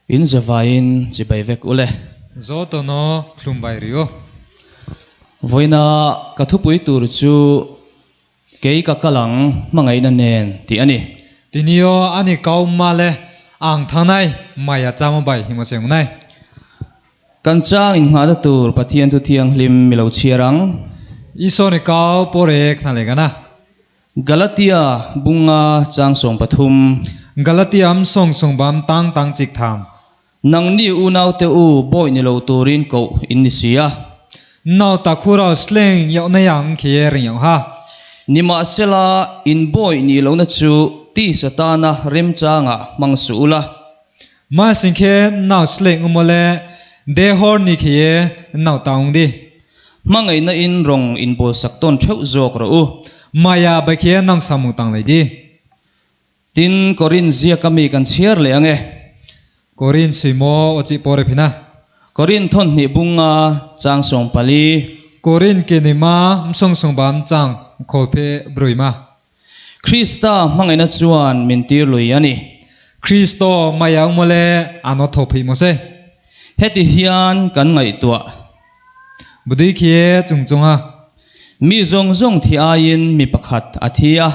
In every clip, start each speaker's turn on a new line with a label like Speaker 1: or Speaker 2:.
Speaker 1: In zavaiin chibai vek ule.
Speaker 2: Zotono thlum bai ri u.
Speaker 1: Vawiina ka thupui tur chu Kei ka kal ang hmangaihna nen tih a ni.
Speaker 2: Tinio ani kau ma le ang thang nai mai a chama bai hi maw seng nai.
Speaker 1: Kan chang innghahna tur Pathian thu thianghlim mi lo chhiar ang.
Speaker 2: Isua ni kau pawrek hna le kan a.
Speaker 1: Galatia bunga chang 13.
Speaker 2: Galatia am sawng sawng bam tang tang chik tham.
Speaker 1: Nangni unaute u bawi ni lo turin koh in ni si a.
Speaker 2: Nau ta khurau sleng yoh na yang khi e ring yoh ha.
Speaker 1: Nimahsela, in bawi nih lohna chu ti satana remchangah hmang suh ula.
Speaker 2: Mahse khe nau sleng u mawle de hawr ni khi e nau ta ung di.
Speaker 1: Hmangaihna in rawng in bawl sak tawn theuh zawk rawh u.
Speaker 2: Maya bai khi e nang sa mung tang lei di.
Speaker 1: Tin, Korin ziaka mi kan chhiar leh ang e.
Speaker 2: Korin sui maw aw chih pawh rep hin a.
Speaker 1: Korin thawn hnih bunga chang 14.
Speaker 2: Korin ke nei ma msawng sawng bam chang khawl phe brui ma.
Speaker 1: Krista hmangaihna chuan min tir lui a ni.
Speaker 2: Kristo mai ang mawle a nawt tho phei maw se.
Speaker 1: Heti hian kan ngaihtuah.
Speaker 2: Budui khi e chung chunga.
Speaker 1: Mi zawng zawng thi aiin mi pakhat a thi a.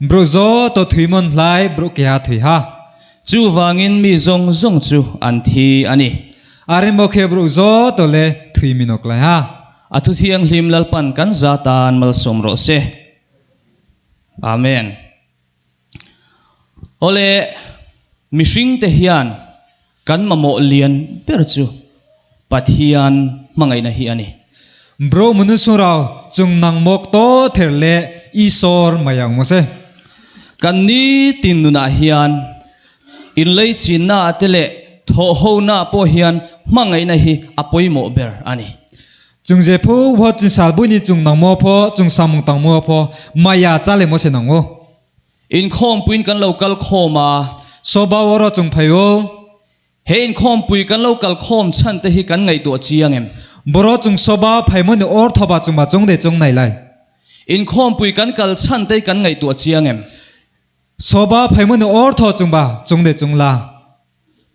Speaker 2: Bru zaw to thui mawn hlai bru ke a thui ha.
Speaker 1: Chuvangin mi zawng zawng chu an thi a ni.
Speaker 2: A rem maw khe bru zaw to le thui min awk lai ha.
Speaker 1: A thu thianghlim Lalpan kan za tan malsawm rawh se. Amen. Awle, mihringte hian kan mamawh lian ber chu Pathian hmangaihna hi a ni.
Speaker 2: Bro Munusung Rao chung nang mawk to ther le i sawr mai ang maw se.
Speaker 1: Kan nitin nunah hian inlei chinna te leh thawhhona pawh hian hmangaihna hi a pawimawh ber a ni.
Speaker 2: Chung je phu ho chin sal bu ni chung nang mo pho chung samung tang mo pho maya cha le mo se nang o.
Speaker 1: Inkhawmpuiin kan lo kal khawm a.
Speaker 2: So ba wo ro chung phei o.
Speaker 1: He inkhawmpui kan lo kal khawm chhan te hi kan ngaihtuah chiang em?
Speaker 2: Boro chung so ba phei mo ni or tho ba chung ba chung de chung nei lai.
Speaker 1: Inkhawmpui kan kal chhan te hi kan ngaihtuah chiang em?
Speaker 2: So ba phei mo ni or tho chung ba chung de chung la.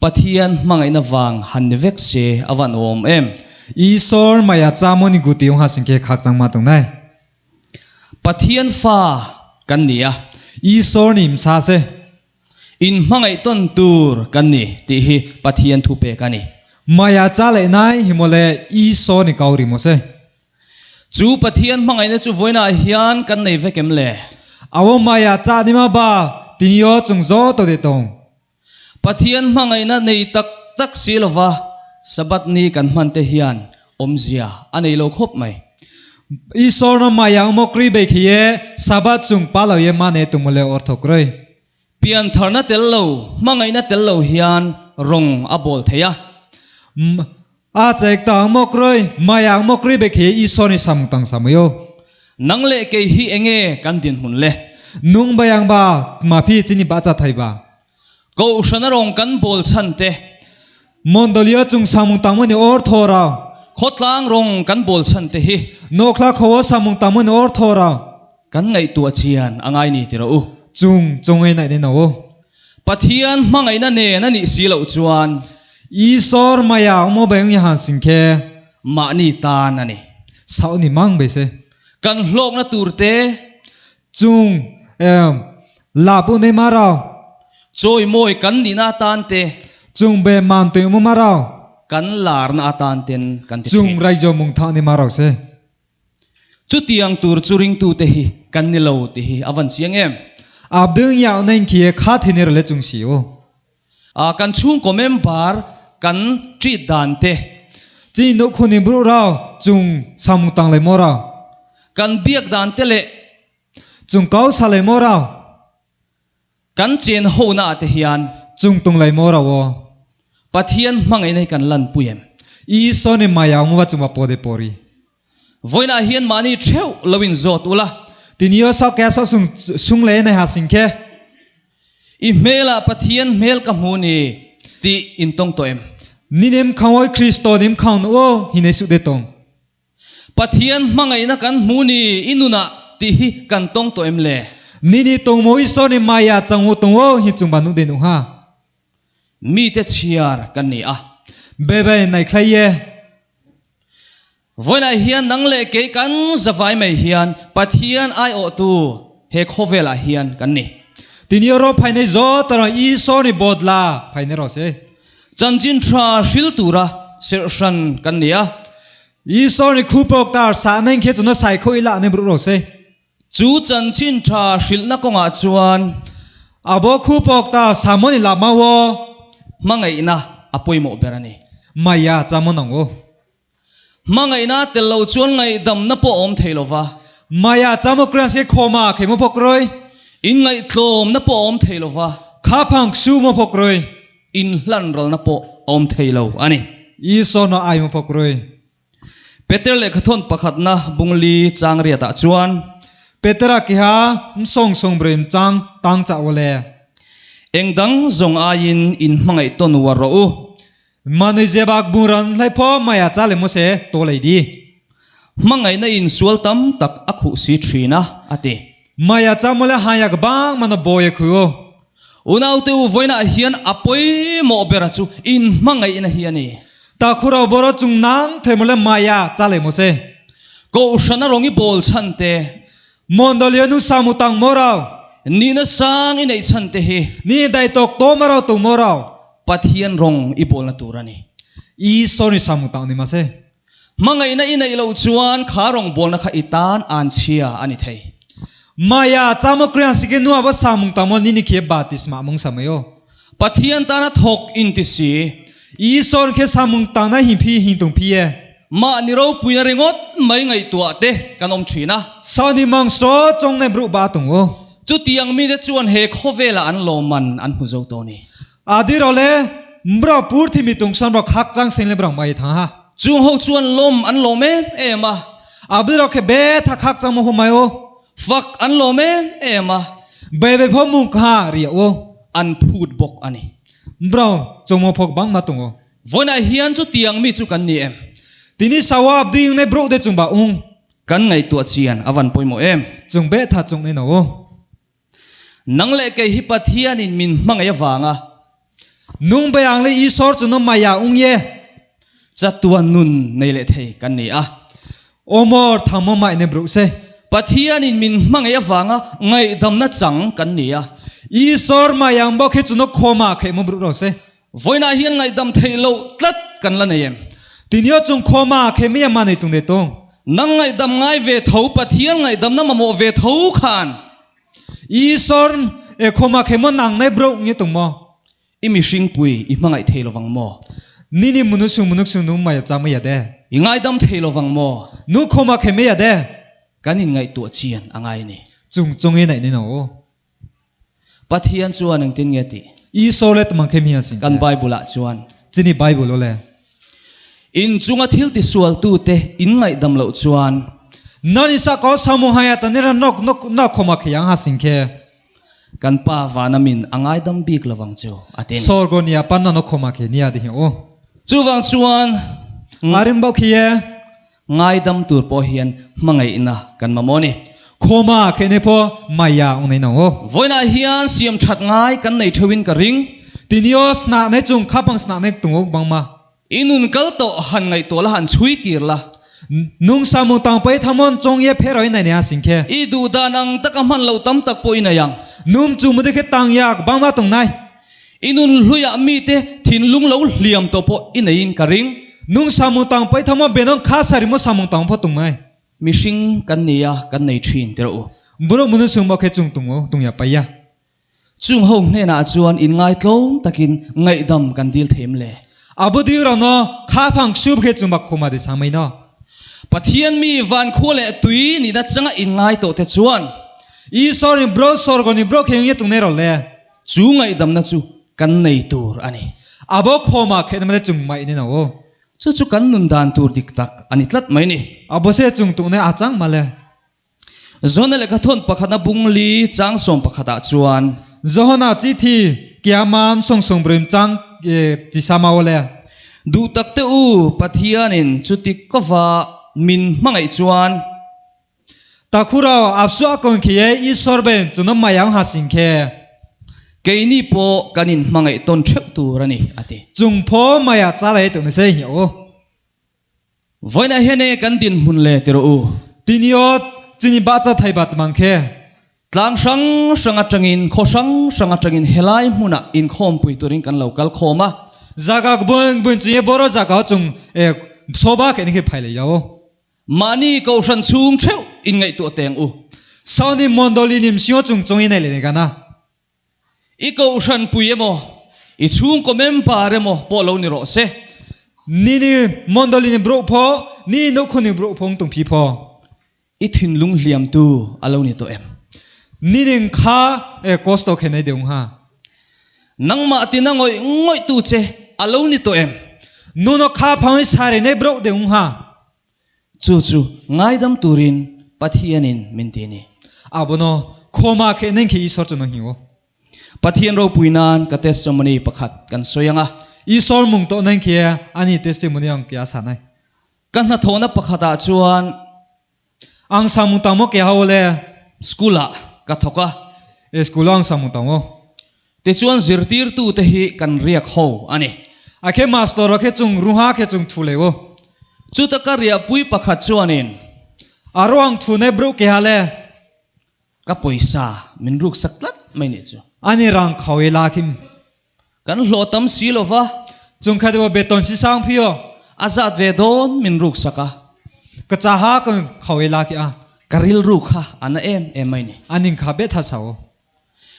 Speaker 1: Pathian hmangaihna vang han ni vek se a van awm em?
Speaker 2: Isor maya cha maw ni guti ong ha sing ke khak chang ma tung nai.
Speaker 1: Pathian fa kan ni a.
Speaker 2: Isor ni msa se.
Speaker 1: In hmangaih tawn tur kan ni tih hi Pathian thu pek a ni.
Speaker 2: Maya cha leh nai hi maw le Isor ni kau ri maw se.
Speaker 1: Chu Pathian hmangaihna chu vawiinah hian kan nei vek em le?
Speaker 2: Aw maya cha ni ma ba tinio chung zo to de tawng.
Speaker 1: Pathian hmangaihna nei tak tak si lova Sabbath ni kan hman te hian awmzia a nei lo khawp mai.
Speaker 2: Isawrna maiang maw kri bei khi e Sabbath chung pa lo ye mane tumule or thawk roi.
Speaker 1: Piantharna tel lo, hmangaihna tel lo hian rawng a bawl thei a.
Speaker 2: A chek tang maw kroi, maiang maw kri bei khi Isawr ni sam tang sam yo.
Speaker 1: Nang leh kei hi enge kan dinhmun le?
Speaker 2: Nung bayang ba ma phi chini ba cha thai ba.
Speaker 1: Kohhrana rawng kan bawl chhan te.
Speaker 2: Mondolia chung samung tangmu ni or thaw rau.
Speaker 1: Khawtlang rawng kan bawl chhan te hi.
Speaker 2: Nawkhla khaw samung tangmu ni or thaw rau.
Speaker 1: Kan ngaihtuah chian a ngai ni ti rawh u.
Speaker 2: Chung chung ei naih ni no u.
Speaker 1: Pathian hmangaihna nen a nih si loh chuan.
Speaker 2: Isawr maya umaw bayung yahan sing khe.
Speaker 1: Mahni tan a ni.
Speaker 2: Sauh ni mang bei se.
Speaker 1: Kan hlawkna tur te.
Speaker 2: Chung la bu nei ma rau.
Speaker 1: Chawi mawi kan nihna atan te.
Speaker 2: Chung be man tui mu ma rau.
Speaker 1: Kan larna atan ten kan ti thin.
Speaker 2: Chung raijo mung thah ni ma rau se.
Speaker 1: Chutiang tur chu ringtute hi kan ni lo tih hi a van chiang em?
Speaker 2: Abdung yau neng khi kha thinir le chung si u.
Speaker 1: A kan chhungkaw member kan treat dan te.
Speaker 2: Chi nu khun in bru rau chung samung tang le mo rau.
Speaker 1: Kan biak dan te leh.
Speaker 2: Chung kau sa le mo rau.
Speaker 1: Kan chen ho na ah te hian.
Speaker 2: Chung tung le mo rau aw.
Speaker 1: Pathian hmangaihna hi kan lan pui em?
Speaker 2: Isua nih maya um va chung va pawh de pawh ri.
Speaker 1: Vawiinah hian mahni theuh lo in zawt ula.
Speaker 2: Tinio saw ke saw sung sung le nei ha sing khe.
Speaker 1: I hmelah Pathian hmel ka hmu ni tih in tawng tawh em?
Speaker 2: Ninem khangoi Kristo nim khang nu aw hi nei suh de tawng.
Speaker 1: Pathian hmangaihna kan hmu ni i nunah tih hi kan tawng tawh em le?
Speaker 2: Nini tawng maw Isua nih maya chang u tawng aw hi chung ba nu de nu ha.
Speaker 1: Mite chhiar kan ni a.
Speaker 2: Bebe nei thlei e.
Speaker 1: Vawiinah hian nang leh kei kan zavai mai hian Pathian aiawhtu he khawvelah hian kan ni.
Speaker 2: Tini ro phai nei zaw ta rawn Isua ni bawt la phai nei rawh se.
Speaker 1: Chanchin tha hril tura serhhran kan ni a.
Speaker 2: Isua ni khu pawk tar sah neng khi chuna sai kho ila nei bru rawh se.
Speaker 1: Chu chanchin tha hrilhna kawngah chuan.
Speaker 2: A bo khu pawk ta Samon i la mau aw.
Speaker 1: Hmangaihna a pawimawh ber a ni.
Speaker 2: Maya chamon ang u.
Speaker 1: Hmangaihna tel lo chuan ngaihdamna pawh a awm thei lo va.
Speaker 2: Maya chamo krian si khawma khei maw phawk roi.
Speaker 1: Inngaihtlawmna pawh a awm thei lo va.
Speaker 2: Kha phang su maw phawk roi.
Speaker 1: Inhlanralna pawh a awm thei lo a ni.
Speaker 2: Isua no ai maw phawk roi.
Speaker 1: Peter lehkhathawn pakhatna bungli chang riatah chuan.
Speaker 2: Petera kiha msawng sawng brem chang tang chah awle.
Speaker 1: Eng dang zawng aiin inhmangaih tawn uar rawh u.
Speaker 2: Manui zebak bungran hlai phaw maya cha le mose to lei di.
Speaker 1: Hmangaihna in sual tam tak a khuh si thin a, a ti.
Speaker 2: Maya cha mawle hayak bang mana bawi a khuh u.
Speaker 1: Unaute u vawiinah hian a pawimawh bera chu in hmangaihna hi a ni.
Speaker 2: Ta khurau bawra chung nang thei mawle maya cha le mose.
Speaker 1: Kohhrana rawng i bawl chhan te.
Speaker 2: Mondolia nu samu tang maw rau.
Speaker 1: Nihna sang i neih chhan te hi.
Speaker 2: Ni dai tawk tawm a rau tung maw rau.
Speaker 1: Pathian rawng i bawlna tur a ni.
Speaker 2: I sorry samu tang ni mahse.
Speaker 1: Hmangaihna i neih loh chuan kha rawng bawlna kha i tan an chhia a ni thei.
Speaker 2: Maya chamo krian sike nuah va samung tang maw ni ni khi batisma mung sa mai aw.
Speaker 1: Pathian tana thawk in ti si.
Speaker 2: I sawn khi samung tang na hing phi hing tung phi e.
Speaker 1: Mahni ropuina ringawt mai ngaihtuah te kan awm thin a.
Speaker 2: Sauni mang saw chawng nei bruh ba tung u.
Speaker 1: Chutiang mite chuan he khawvelah an lawmman an hmu zo tawh a ni.
Speaker 2: Adi ro le mro pur thi mi tung san ro khak chang sing le brong mai thang ha.
Speaker 1: Chung ho chuan lawm an lawm em em a.
Speaker 2: Abdi ro khe be tha khak chang mo hu mai u.
Speaker 1: Fak an lawm em em a.
Speaker 2: Be be pho mung kha ria u.
Speaker 1: An phut bawk a ni.
Speaker 2: Mro chong mo phok bang ma tung u.
Speaker 1: Vawiinah hian chutiang mi chu kan ni em?
Speaker 2: Tini sawa abdi ing nei bro de chung ba ung.
Speaker 1: Kan ngaihtuah chian a van pawimawh em?
Speaker 2: Chung be tha chung nei no u.
Speaker 1: Nang leh kei hi Pathianin min hmangaih avanga.
Speaker 2: Nung bayang le Isor chu no maya ung ye.
Speaker 1: Chatuan nun nei leh thei kan ni a.
Speaker 2: Awmawr thangmaw mah in bruh se.
Speaker 1: Pathianin min hmangaih avanga ngaihdamna chang kan ni a.
Speaker 2: Isor mayang bawk hi chu no khawma kheih maw bruh rawh se.
Speaker 1: Vawiinah hian ngaihdam theih loh tlat kan la nei em?
Speaker 2: Tinio chung khawma kheih mai ama nei tung nei tung.
Speaker 1: Nang ngaihdam ngai ve tho, Pathian ngaihdamna mamawh ve tho khan.
Speaker 2: Isor e khawma kheih maw nang nei bruh nge tung maw?
Speaker 1: I mihringpui i hmangaih thei lovang maw?
Speaker 2: Nini munusung munuksu nu mai a cha mai a de.
Speaker 1: I ngaidam thei lovang maw?
Speaker 2: Nu khawma khe mai a de.
Speaker 1: Kan inngaihtuah chian a ngai ni.
Speaker 2: Chung chung i naih ni no u.
Speaker 1: Pathian chuan engtin nge tih?
Speaker 2: Isua le tumang khe mi a sing.
Speaker 1: Kan Bible ah chuan.
Speaker 2: Chini Bible aw le.
Speaker 1: In chunga thil tisualtute in ngaihdam loh chuan.
Speaker 2: Nan i sa ko samuhai a tanira nok nok nok khawma khe yang ha sing khe.
Speaker 1: Kan Pa vana min a ngaidam bik lovang chu, a ti a ni.
Speaker 2: Sorgo nia pan na khawma khi nia ti hi u.
Speaker 1: Chuvang chuan
Speaker 2: Arim bawk hi e.
Speaker 1: Ngaidam tur pawh hian hmangaihna kan mamawh a ni.
Speaker 2: Khawma khi nei pawh maya ung nei no u.
Speaker 1: Vawiinah hian siam that ngai kan nei theuhin ka ring.
Speaker 2: Tinios na nei chung khapang sna nei tung uk bang ma.
Speaker 1: I nun kal tawh han ngaihtuah la han chhui kir la.
Speaker 2: Nung samu tang pai thamon chong ye phe roi nai ne a sing khe.
Speaker 1: I duh dan ang taka hman lo tam tak pawh i nei ang.
Speaker 2: Num chu mudi khe tang yak bang ma tung nai.
Speaker 1: I nun hluiah mite thinlung lo hliam tawh pawh i neiin ka ring.
Speaker 2: Nung samu tang pai thamon benong kha sari mo samung tang pho tung mai.
Speaker 1: Mihring kan ni a kan nei thin tirh u.
Speaker 2: Buro munu sung mo khe chung tung u tung ya pai ya.
Speaker 1: Chung ho hnenah chuan inngaitlawm takin ngaihdam kan dil theim le.
Speaker 2: A bu ding ro no kha phang sup khe chung bak khuma de sang mai no.
Speaker 1: Pathian mi van khua leh tui nihna changa inngai tawh te chuan.
Speaker 2: I sawr in bro sawr ko ni bro khe nge tung nei ro le.
Speaker 1: Chu ngaihdamna chu kan nei tur a ni.
Speaker 2: A bo khawma khe na male chung mai ni no.
Speaker 1: Chu chu kan nun dan tur dik tak a ni tlat mai ni.
Speaker 2: A bo se chung tung ne a chang male.
Speaker 1: Johana lehkha thawn pakhatna bung li chang sawm pakhatah chuan.
Speaker 2: Johana chi thi Kiamam sawng sawng brim chang chi sa mau le.
Speaker 1: Duh tak te u, Pathianin chuti kova min hmangaih chuan.
Speaker 2: Takhurau apsu a kawn khi e Isawr ben chunam mayang ha sing khe.
Speaker 1: Keini pawh kan inhmangaih tawn theuh tur a ni, a ti.
Speaker 2: Chung phaw maia cha lei tuk ni se hi u.
Speaker 1: Vawiinah hian enge kan dinhmun le ti rawh u.
Speaker 2: Tiniawt chini bah cha thai bat mang khe.
Speaker 1: Tlang hrang hrang atangin, khaw hrang hrang atangin helai hmunah inkhawmpui turin kan lo kal khawm a.
Speaker 2: Zaga buin buin chu ye boro zaga chung e soba ke ni khi phai le yao.
Speaker 1: Mahni kohhran chhung theuh inngaihtuah teng u.
Speaker 2: Sauni mondoli nim sio chung chung in nei le ni kana.
Speaker 1: I kohhran pui emaw, i chhungkaw member emaw pawh lo ni rawh se.
Speaker 2: Ni ni mondoli ni bruh phaw, ni nu khu ni bruh phung tung phi phaw.
Speaker 1: I thinlung hliamtu a lo ni tawh em?
Speaker 2: Ni ning kha e kosto khe nei deuh ha.
Speaker 1: Nangmah tina ngawih ngawihtu che a lo ni tawh em?
Speaker 2: Nu no kha phang i sari nei bruh deuh ha.
Speaker 1: Chu chu ngaidam turin Pathianin min ti a ni.
Speaker 2: Abono, khawma khe neng khi Isor chu nang hi u.
Speaker 1: Pathian ropui nan ka testimony pakhat kan sawi ang a.
Speaker 2: Isor mung tawh neng khi ani testimony ang kia sa nai.
Speaker 1: Ka hnathawhna pakhatah chuan.
Speaker 2: Ang sa mung tang maw ke ho le?
Speaker 1: School ah ka thawk a.
Speaker 2: E school ah ang sa mung tang maw?
Speaker 1: Tichuan zirtirtute hi kan riak ho a ni.
Speaker 2: A khe master a khe chung ruha khe chung thu le u.
Speaker 1: Chuta ka riahpui pakhat chuanin.
Speaker 2: A ruang thu nei bruh ke ha le.
Speaker 1: Ka pawisa min ruksak tlat mai nih chu.
Speaker 2: Ani rang kho i la khim.
Speaker 1: Kan hlawh tam si lo va.
Speaker 2: Chung khat u beton si sang phi aw.
Speaker 1: A zat ve dawn min ruksak a.
Speaker 2: Ka chaha kan kho i la khi a.
Speaker 1: Ka rilru kha a na em em mai ni.
Speaker 2: Aning kha bet ha sa u.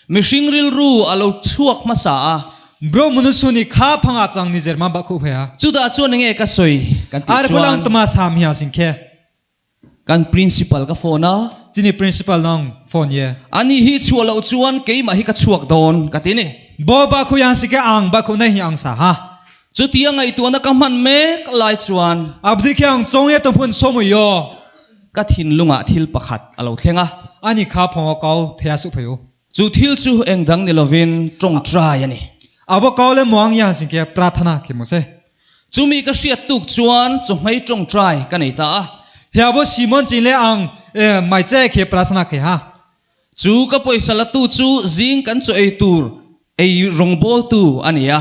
Speaker 1: Mihring rilru a lo chhuak hmasa a.
Speaker 2: Bro Munusuni kha phanga chang ni zerma ba khu phe a.
Speaker 1: Chutah chuan enge ka sawi kan tih chuan.
Speaker 2: Arpulang tuma sam hiya sing khe.
Speaker 1: Kan principal ka phone a.
Speaker 2: Chini principal nong phone ye.
Speaker 1: Ani hi chhuah loh chuan keimah hi ka chhuak dawn ka ti ni.
Speaker 2: Bo ba khu yang sike ang ba khu nei hi ang sa ha.
Speaker 1: Chutia ngaihtuahna ka hman mek lai chuan.
Speaker 2: Abdi khi ang chong ye tumphun somu yo.
Speaker 1: Ka thinlungah thil pakhat a lo thleng a.
Speaker 2: Ani kha phawng a kau thei a suh phei u.
Speaker 1: Chu thil chu eng dang ni lovin tawngtai a ni.
Speaker 2: A va kau le muang ya sin ke prathana khi maw se.
Speaker 1: Chumi ka hriat tuk chuan chawhmei tawngtai ka nei ta a.
Speaker 2: Hia bo Simon chin le ang mai che khi prathana khi ha.
Speaker 1: Chu ka pawisa la tu chu zing kan chaw ei tur ei rawngbawltu a ni a.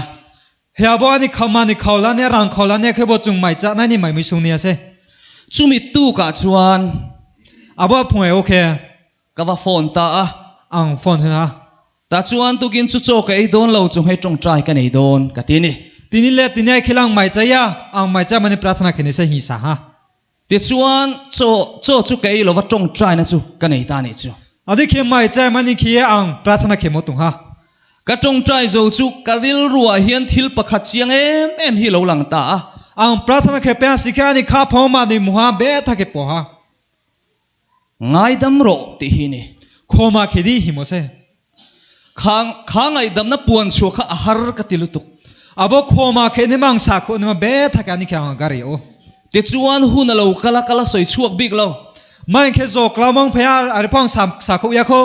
Speaker 2: Hia bo ani khau ma ni khau la ne rang khau la ne khe bo chung mai cha nai ni mai mi sung ni ase.
Speaker 1: Chumi tukah chuan.
Speaker 2: Abo phung e okay.
Speaker 1: Ka va phone ta a.
Speaker 2: Ang phone hun a.
Speaker 1: Tah chuan tukin chu chaw ka ei dawn lo chung hei tawngtai ka nei dawn ka ti ni.
Speaker 2: Tini le tini ai khilang mai cha ya ang mai cha mani prathana khi ni se hi sa ha.
Speaker 1: Tichuan chaw chaw chu ka ei lova tawngtaina chu ka nei ta nih chu.
Speaker 2: Adi khi mai cha mani khi ang prathana khi mo tung ha.
Speaker 1: Ka tawngtai zo chu ka rilruah hian thil pakhat chiang em em hi lo lang ta a.
Speaker 2: Ang prathana khi pe si kha ani kha pho ma ni muha be tha khi po ha.
Speaker 1: Ngaidam rawh tih hi ni.
Speaker 2: Khawma khi di hi maw se.
Speaker 1: Kha kha ngaihdamna puan chhuah kha a har ka ti lutuk.
Speaker 2: Abo khawma khi ni mang sa khuh ni ma be thak ani khi ang gari u.
Speaker 1: Tichuan hun a lo kal a kal a sawi chhuak bik lo.
Speaker 2: Main khi zawk lo mang phei a ari phang sa sa khuh ya kho.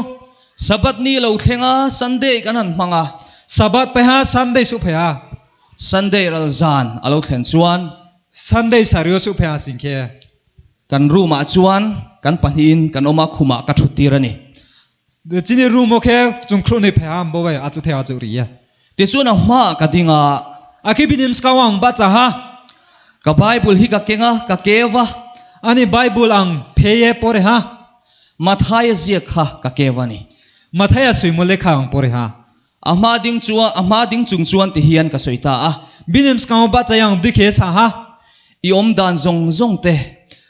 Speaker 1: Sabbath ni lo thleng a Sunday kan han hmang a.
Speaker 2: Sabbath paiha Sunday suh phei a.
Speaker 1: Sunday ral zan a lo thlen chuan.
Speaker 2: Sunday sario suh phei a sing khi.
Speaker 1: Kan room ah chuan kan pahnihin kan awm a, khumah ka thut tir a ni.
Speaker 2: Chini room aw khe chung khruh nei phei a, bo wei a chu thei a chu ri e.
Speaker 1: Tichuan a hmaah ka ding a.
Speaker 2: A khi binim skau ang ba cha ha.
Speaker 1: Ka Bible hi ka keng a, ka keu a.
Speaker 2: Ani Bible ang phei e pawh re ha.
Speaker 1: Mathaia ziak kha ka keu a ni.
Speaker 2: Mathaia suimaw lekha ang pawh re ha.
Speaker 1: A hma ding chuan, a hma ding chung chuan ti hian ka sawi ta a.
Speaker 2: Binim skau ba chayang dikhe sa ha.
Speaker 1: I awm dan zawng zawng te.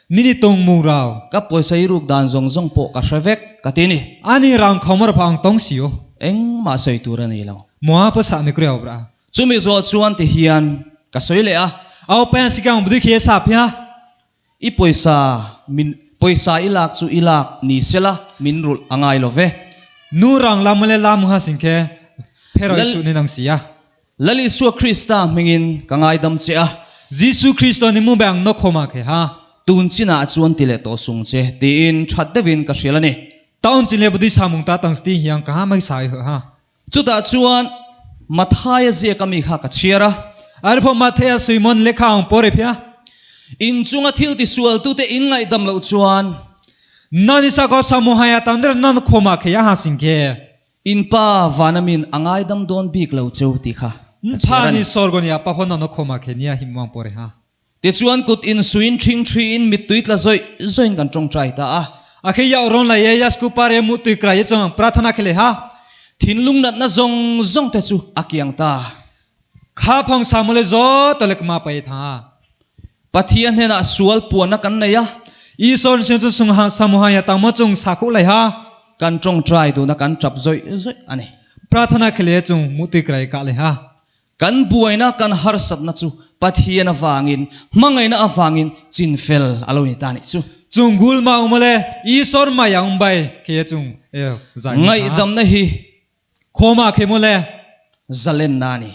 Speaker 2: Nini tawng mu rau.
Speaker 1: Ka pawisa i ruk dan zawng zawng pawh ka hre vek, ka ti ni.
Speaker 2: Ani rang khawmar pha ang tawng si u.
Speaker 1: Engmah sawi tur a nei lo.
Speaker 2: Mua pa sah ni kriau bra.
Speaker 1: Chumi zawh chuan ti hian ka sawi leh a.
Speaker 2: Au pen sikang dikhe sa phia.
Speaker 1: I pawisa min pawisa i lak chu i lak ni sela min rulh a ngai lo ve.
Speaker 2: Nu rang lam le lam ha sing khe pheroi suh ni nang si a.
Speaker 1: Lal Isua Krista hmingin ka ngaidam che a.
Speaker 2: Jesuh Kristo ni mu bang nok homa khe ha.
Speaker 1: Tun chinah chuan ti leh tawh sung che tiin that deuhin ka hrial a ni.
Speaker 2: Taun chin le budi samung ta tang sti hiang ka ha mai sai heh ha.
Speaker 1: Chutah chuan Mathaia ziak ami kha ka chhiar a.
Speaker 2: Arphaw Mathaia Suimon lekha ang pawh rep hia.
Speaker 1: Inchunga thil tisualtute in ngaihdam loh chuan.
Speaker 2: Nan i sakaw samuhaya tandra nan khawma kheya ha sing khe.
Speaker 1: In pa vana min a ngaidam dawn bik lo cheu tih kha ka chhiar a ni. Tichuan kut insuiin ṭhing ṭhiin mittui tla zawih zawihin kan ṭawngṭai ta a. Thinlung natna zawng zawng te chu a kiang ta. Pathian hnenah sual puanna kan nei a. Kan ṭawngṭai duhna kan ṭap zawih zawih a ni. Kan buaina, kan harsatna chu Pathian avangin, hmangaihna avangin chinfel a lo ni ta nih chu. Ngaihdamna hi Zalenna a ni.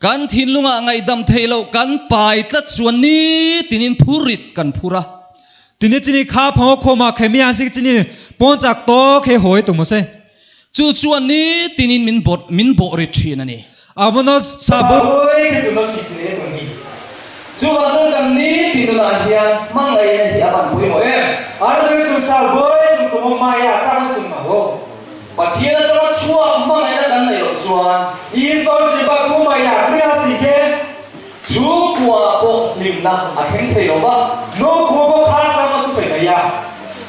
Speaker 1: Kan thinlungah ngaihdam theih loh kan pai tlat chuan nitinin phurit kan phur a. Chu chuan nitinin min bawt min bawh rit thin a ni. Chuvang chuan kan nitin nunah hian hmangaihna hi a van pawimawh em? Pathian atanga chhuak hmangaihna kan neih loh chuan Chhungkuaah pawh hlimna a thleng thei lo va.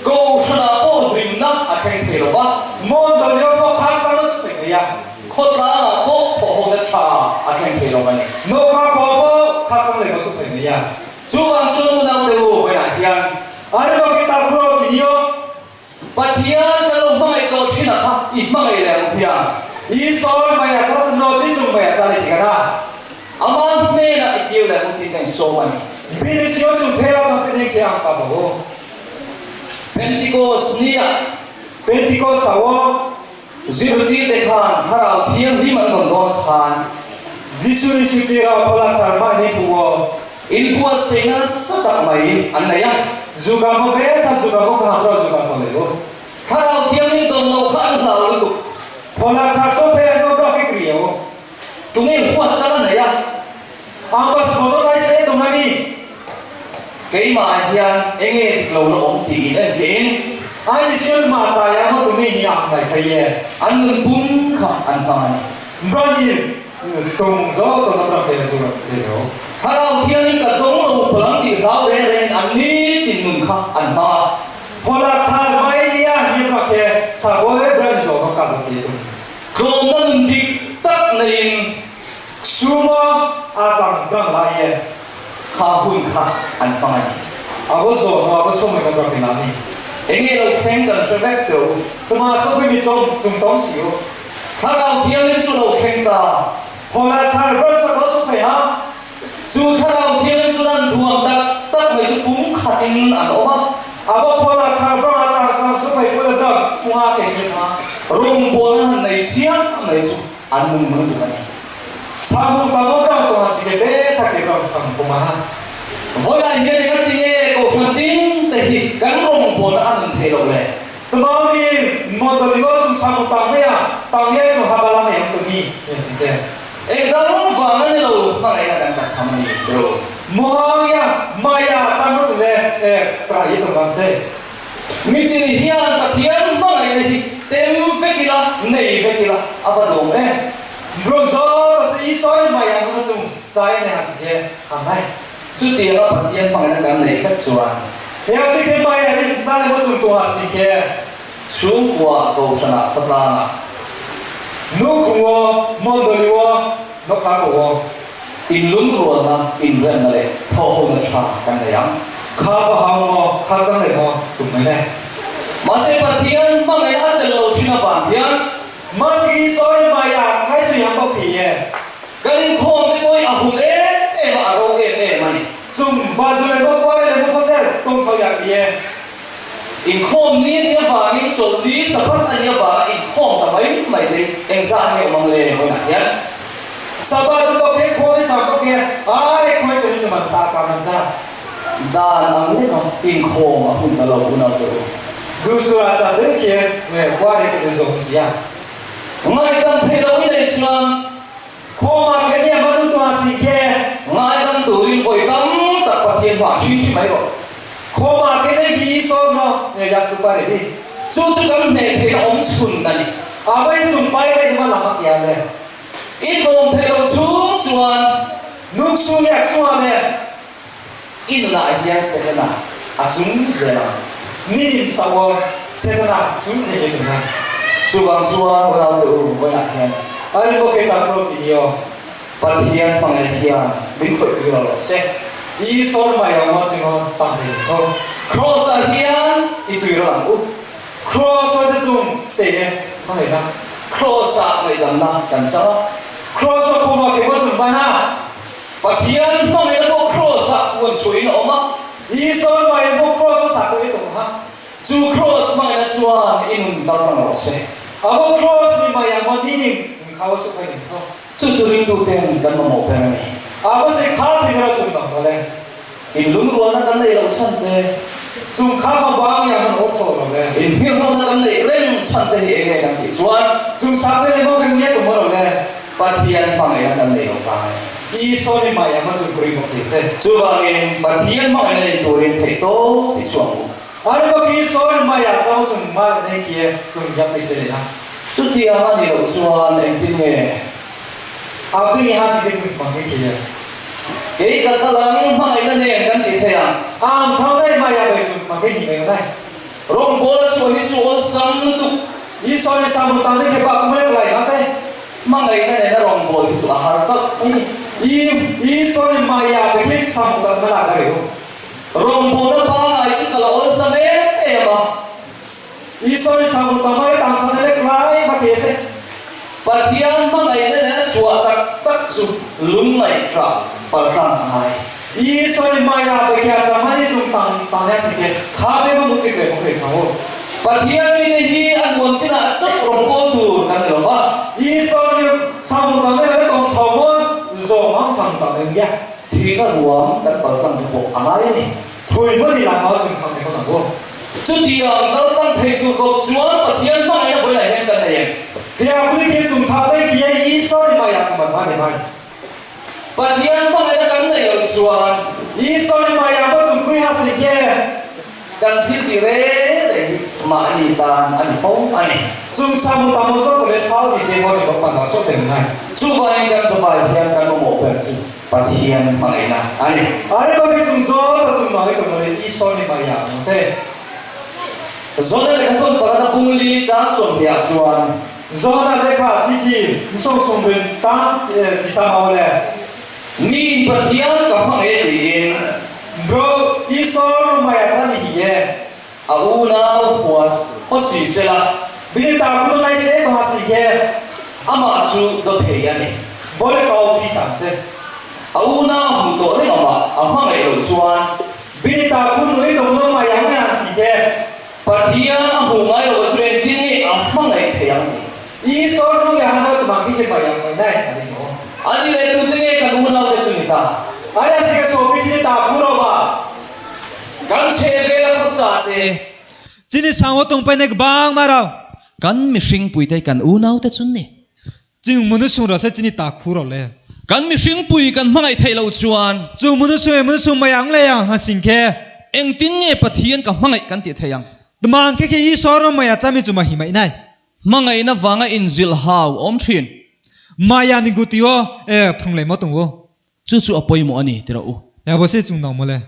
Speaker 1: Kohhranah pawh hlimna a thleng thei lo va. Khawtlangah pawh thawhhawna tha a thleng thei lo a ni. Chuvang chuan unaute u vawiinah hian Pathian kan lo hmangaih tawh thin a kha i hmangaih leh ang hian. Ama hnenah i kir leh ang tiin ka insawm a ni. Pentikos nia zirtirte khan Thlarau Thianghlim an rawn dawn khan inbuatsaihna nasa tak mai an nei a. Thlarau Thianghlim dawn lo kha an hlau lutuk. Tunge huat tal a nei a? Keimah hian enge dik lo la awm tiin en fiahin. An nun pum kha an hmang a ni. Thlarau Thiangin ka dawng lo pawlang tih hlau reng rengin an nitin nun kha an hmang a. Tlawmna nun dik tak neiin. Kha hun kha an hmang a ni. Enge lo thleng kan hre vek teh u. Thlarau Thianghlim chu lo thleng ta. Chu Thlarau Thianghlim chuan an thuam tak tak mai chu pum khatin an awm a. Rawngbawlna han nei thiam mai chu an nung lutuk a ni. Vawilah hian eng a ti nge Kohhran tin te hi kan rawngbawlna a nun theih loh le? Eng dang vang a ni lo, hmangaihna kan tla chham a ni bro. Mitin hian Pathian hmangaihna hi tem vek ila, nei vek ila a va duang em? Chutianga Pathian hmangaihna kan neih vek chuan. Chhungkua Kohhranah khawtlangah. Inlungrualna, inremna leh thawhhona tha kan nei ang. Mahse Pathian hmangaihna a tel lo thin avang hian. Kan inkhawm te pawh hi a hul em em a, a ro em em a ni. Inkhawm ni a nih avangin chawlhni Sabbath a nih avanga inkhawm ta mai mai te engzah nge awm ang le vawiinah hian? Dan ang leka inkhawm a hun ta lo unau te u. Ngaidam theih loh i neih chuan Ngaidam turin vawi tam tak Pathian hmah ṭhi ṭhi mai rawh.
Speaker 3: Khawma ke nei hi sawn maw nge Yastu pa ri hi.
Speaker 1: Chu chu kan hneh theihna awm chhun a ni.
Speaker 3: A vei chung pai mai ni ma lam a kian e.
Speaker 1: I tlawm theih loh chhung chuan.
Speaker 3: Nuk su nge suan e.
Speaker 1: I nunah hian Setana a chung zel ang.
Speaker 3: Ninim saua Setana chu hei ei tuna.
Speaker 1: Chuvang chuan unaute u vawiinah hian.
Speaker 3: A rin bawk e tak ro ti ni aw.
Speaker 1: Pathian hmangaihna hian min khawih pui lo rawh se.
Speaker 3: I sawn mai ang maw chingaw tam ve tho.
Speaker 1: Kraws ah hian i tui ral ang u.
Speaker 3: Kraws ah se chung stay e hmangaihna.
Speaker 1: Kraws ah ngaihdamna kan chang a.
Speaker 3: Kraws ah khum ah ke maw chung hman a.
Speaker 1: Pathian hmangaihna pawh kraws ah puan chhuah in a awm a.
Speaker 3: I sawn mai ang maw kraws ah sa pawh i tum ang a.
Speaker 1: Chu kraws hmangaihna chuan i nun dal tang rawh se.
Speaker 3: A maw kraws ni mai ang maw ninim in khau a su phai ning tho.
Speaker 1: Chu chu ringtuten kan mamawh ber a ni.
Speaker 3: A va si kha thing ro chung dang rawh le.
Speaker 1: In lungrualna kan neih loh chhan te.
Speaker 3: Chung kha ma bang yang kan awr thaw lo le.
Speaker 1: In hniamhlawhna kan neih reng chhan te hi eng nge kan tih chuan.
Speaker 3: Chung sang te leh maw kan nge tum rawh le.
Speaker 1: Pathian hmangaihna kan neih loh vang a ni.
Speaker 3: Isua ni mai ang a chung pui bawk thei se.
Speaker 1: Chuvangin Pathian hmangaihna nei turin theih tawp i chhuak u.
Speaker 3: A ri bawk Isua ni mai ah chuan chung mal nei khi e chung hiap i se leh a.
Speaker 1: Chutiang a nih loh chuan engtin nge?
Speaker 3: A tui ha si te chung hmang hi thei e.
Speaker 1: Kei ka kal ang, hmangaihna nen kan tih thei ang.
Speaker 3: Ang tho daih mai a bei chung hmang hi ni mai ngai.
Speaker 1: Rawngbawl a chhuah hi chu awlsam lutuk.
Speaker 3: I sawi sam ang tang te khe pa ka hmel lai mahse.
Speaker 1: Hmangaihna nena rawngbawl hi chu a har talh mai ni.
Speaker 3: I i sawi mai a be khi sam tak hmel ah ka reu.
Speaker 1: Rawngbawlna pangngai chu ka la awlsam em em a.
Speaker 3: I sawi sam ta mai tang khan lek lai ma thei se.
Speaker 1: Pathian hmangaihna nen chhuah tak tak chu lungngaih tah paltlang a ngai.
Speaker 3: I sawi mai a be kia chang mani chung tang tang hian si te kha be ma mut tik le bawk thei tho.
Speaker 1: Pathian mite hi a nuam chinah chauh rawn pawl tur kan ni lo va.
Speaker 3: I sawi sam ta mai la tawng tho maw zawng ang sam tang eng kia.
Speaker 1: Thihna ruam kan paltlang te pawh a ngai a ni.
Speaker 3: Thui maw ni lam a chung thang ni hawt ang u.
Speaker 1: Chutiang kal tlang thei tur kawp chuan Pathian hmangaihna vawilah hian kan nei em?
Speaker 3: Hia pui khi chung thang te khi a Isua ni mai ah chung an hma ni mai.
Speaker 1: Pathian hmangaihna kan neih loh chuan.
Speaker 3: Isua ni mai ah maw chung pui ha si ke.
Speaker 1: Kan thil tih reng reng hi mahni tan a ni fo a ni.
Speaker 3: Chung sa mu tam zawk tawh leh sau ni te pawh ni bawk pan ah saw sen ngai.
Speaker 1: Chuvangin kan zavai hian kan mamawh ber chu Pathian hmangaihna a ni.
Speaker 3: Are bawk hi chung zawl ta chung ngai tawh mawle Isua ni mai ah ang se.
Speaker 1: Zona lehkha thawn pakhat a bung li chang 20 ah chuan.
Speaker 3: Zona lehkha chi thi msawng sawmrin tang chi sa mawle.
Speaker 1: Niin Pathian ka hmangaih tiin.
Speaker 3: Bro, Isua ru mai ah chan i hi e.
Speaker 1: A unau hua si sela.
Speaker 3: Bil ta ku nai se ka si ke.
Speaker 1: Amah chu do thei a ni.
Speaker 3: Bole kau pi sang che.
Speaker 1: A unau hmu tawh reng amah a hmangaih loh chuan.
Speaker 3: Bil ta ku nui ka mu mai ang yang si ke.
Speaker 1: Pathian a hmuh ngai loh chu engtin nge a hmangaih thei ang ni?
Speaker 3: Isua nu ya han ot mang hi ke mai ang mai nai a ni maw?
Speaker 1: Ani leh tute nge kan unau te chu ni ta?
Speaker 3: Ani a si ka saw pi chi ta phu ro ba.
Speaker 1: Kan chhehvel a khawsa te.
Speaker 2: Chini sang tung pai nek bang ma rau.
Speaker 1: Kan mihring pui te kan unau te chun ni.
Speaker 2: Ching munu sung ro se chini ta khu ro le.
Speaker 1: Kan mihring pui kan hmangaih theih loh chuan.
Speaker 2: Chung munu sung e munu sung mai ang le yang ha sing khe.
Speaker 1: Engtin nge Pathian ka hmangaih kan tih theih ang?
Speaker 2: Tmang khe khe i saw ro mai a chami chu ma hi mai nai.
Speaker 1: Hmangaihna vanga inzilh hau awm thin.
Speaker 2: Maya ni gu ti aw e phung lei maw tung u.
Speaker 1: Chu chu a pawimawh a ni ti rawh u.
Speaker 2: Ya bo se chung nang maw le.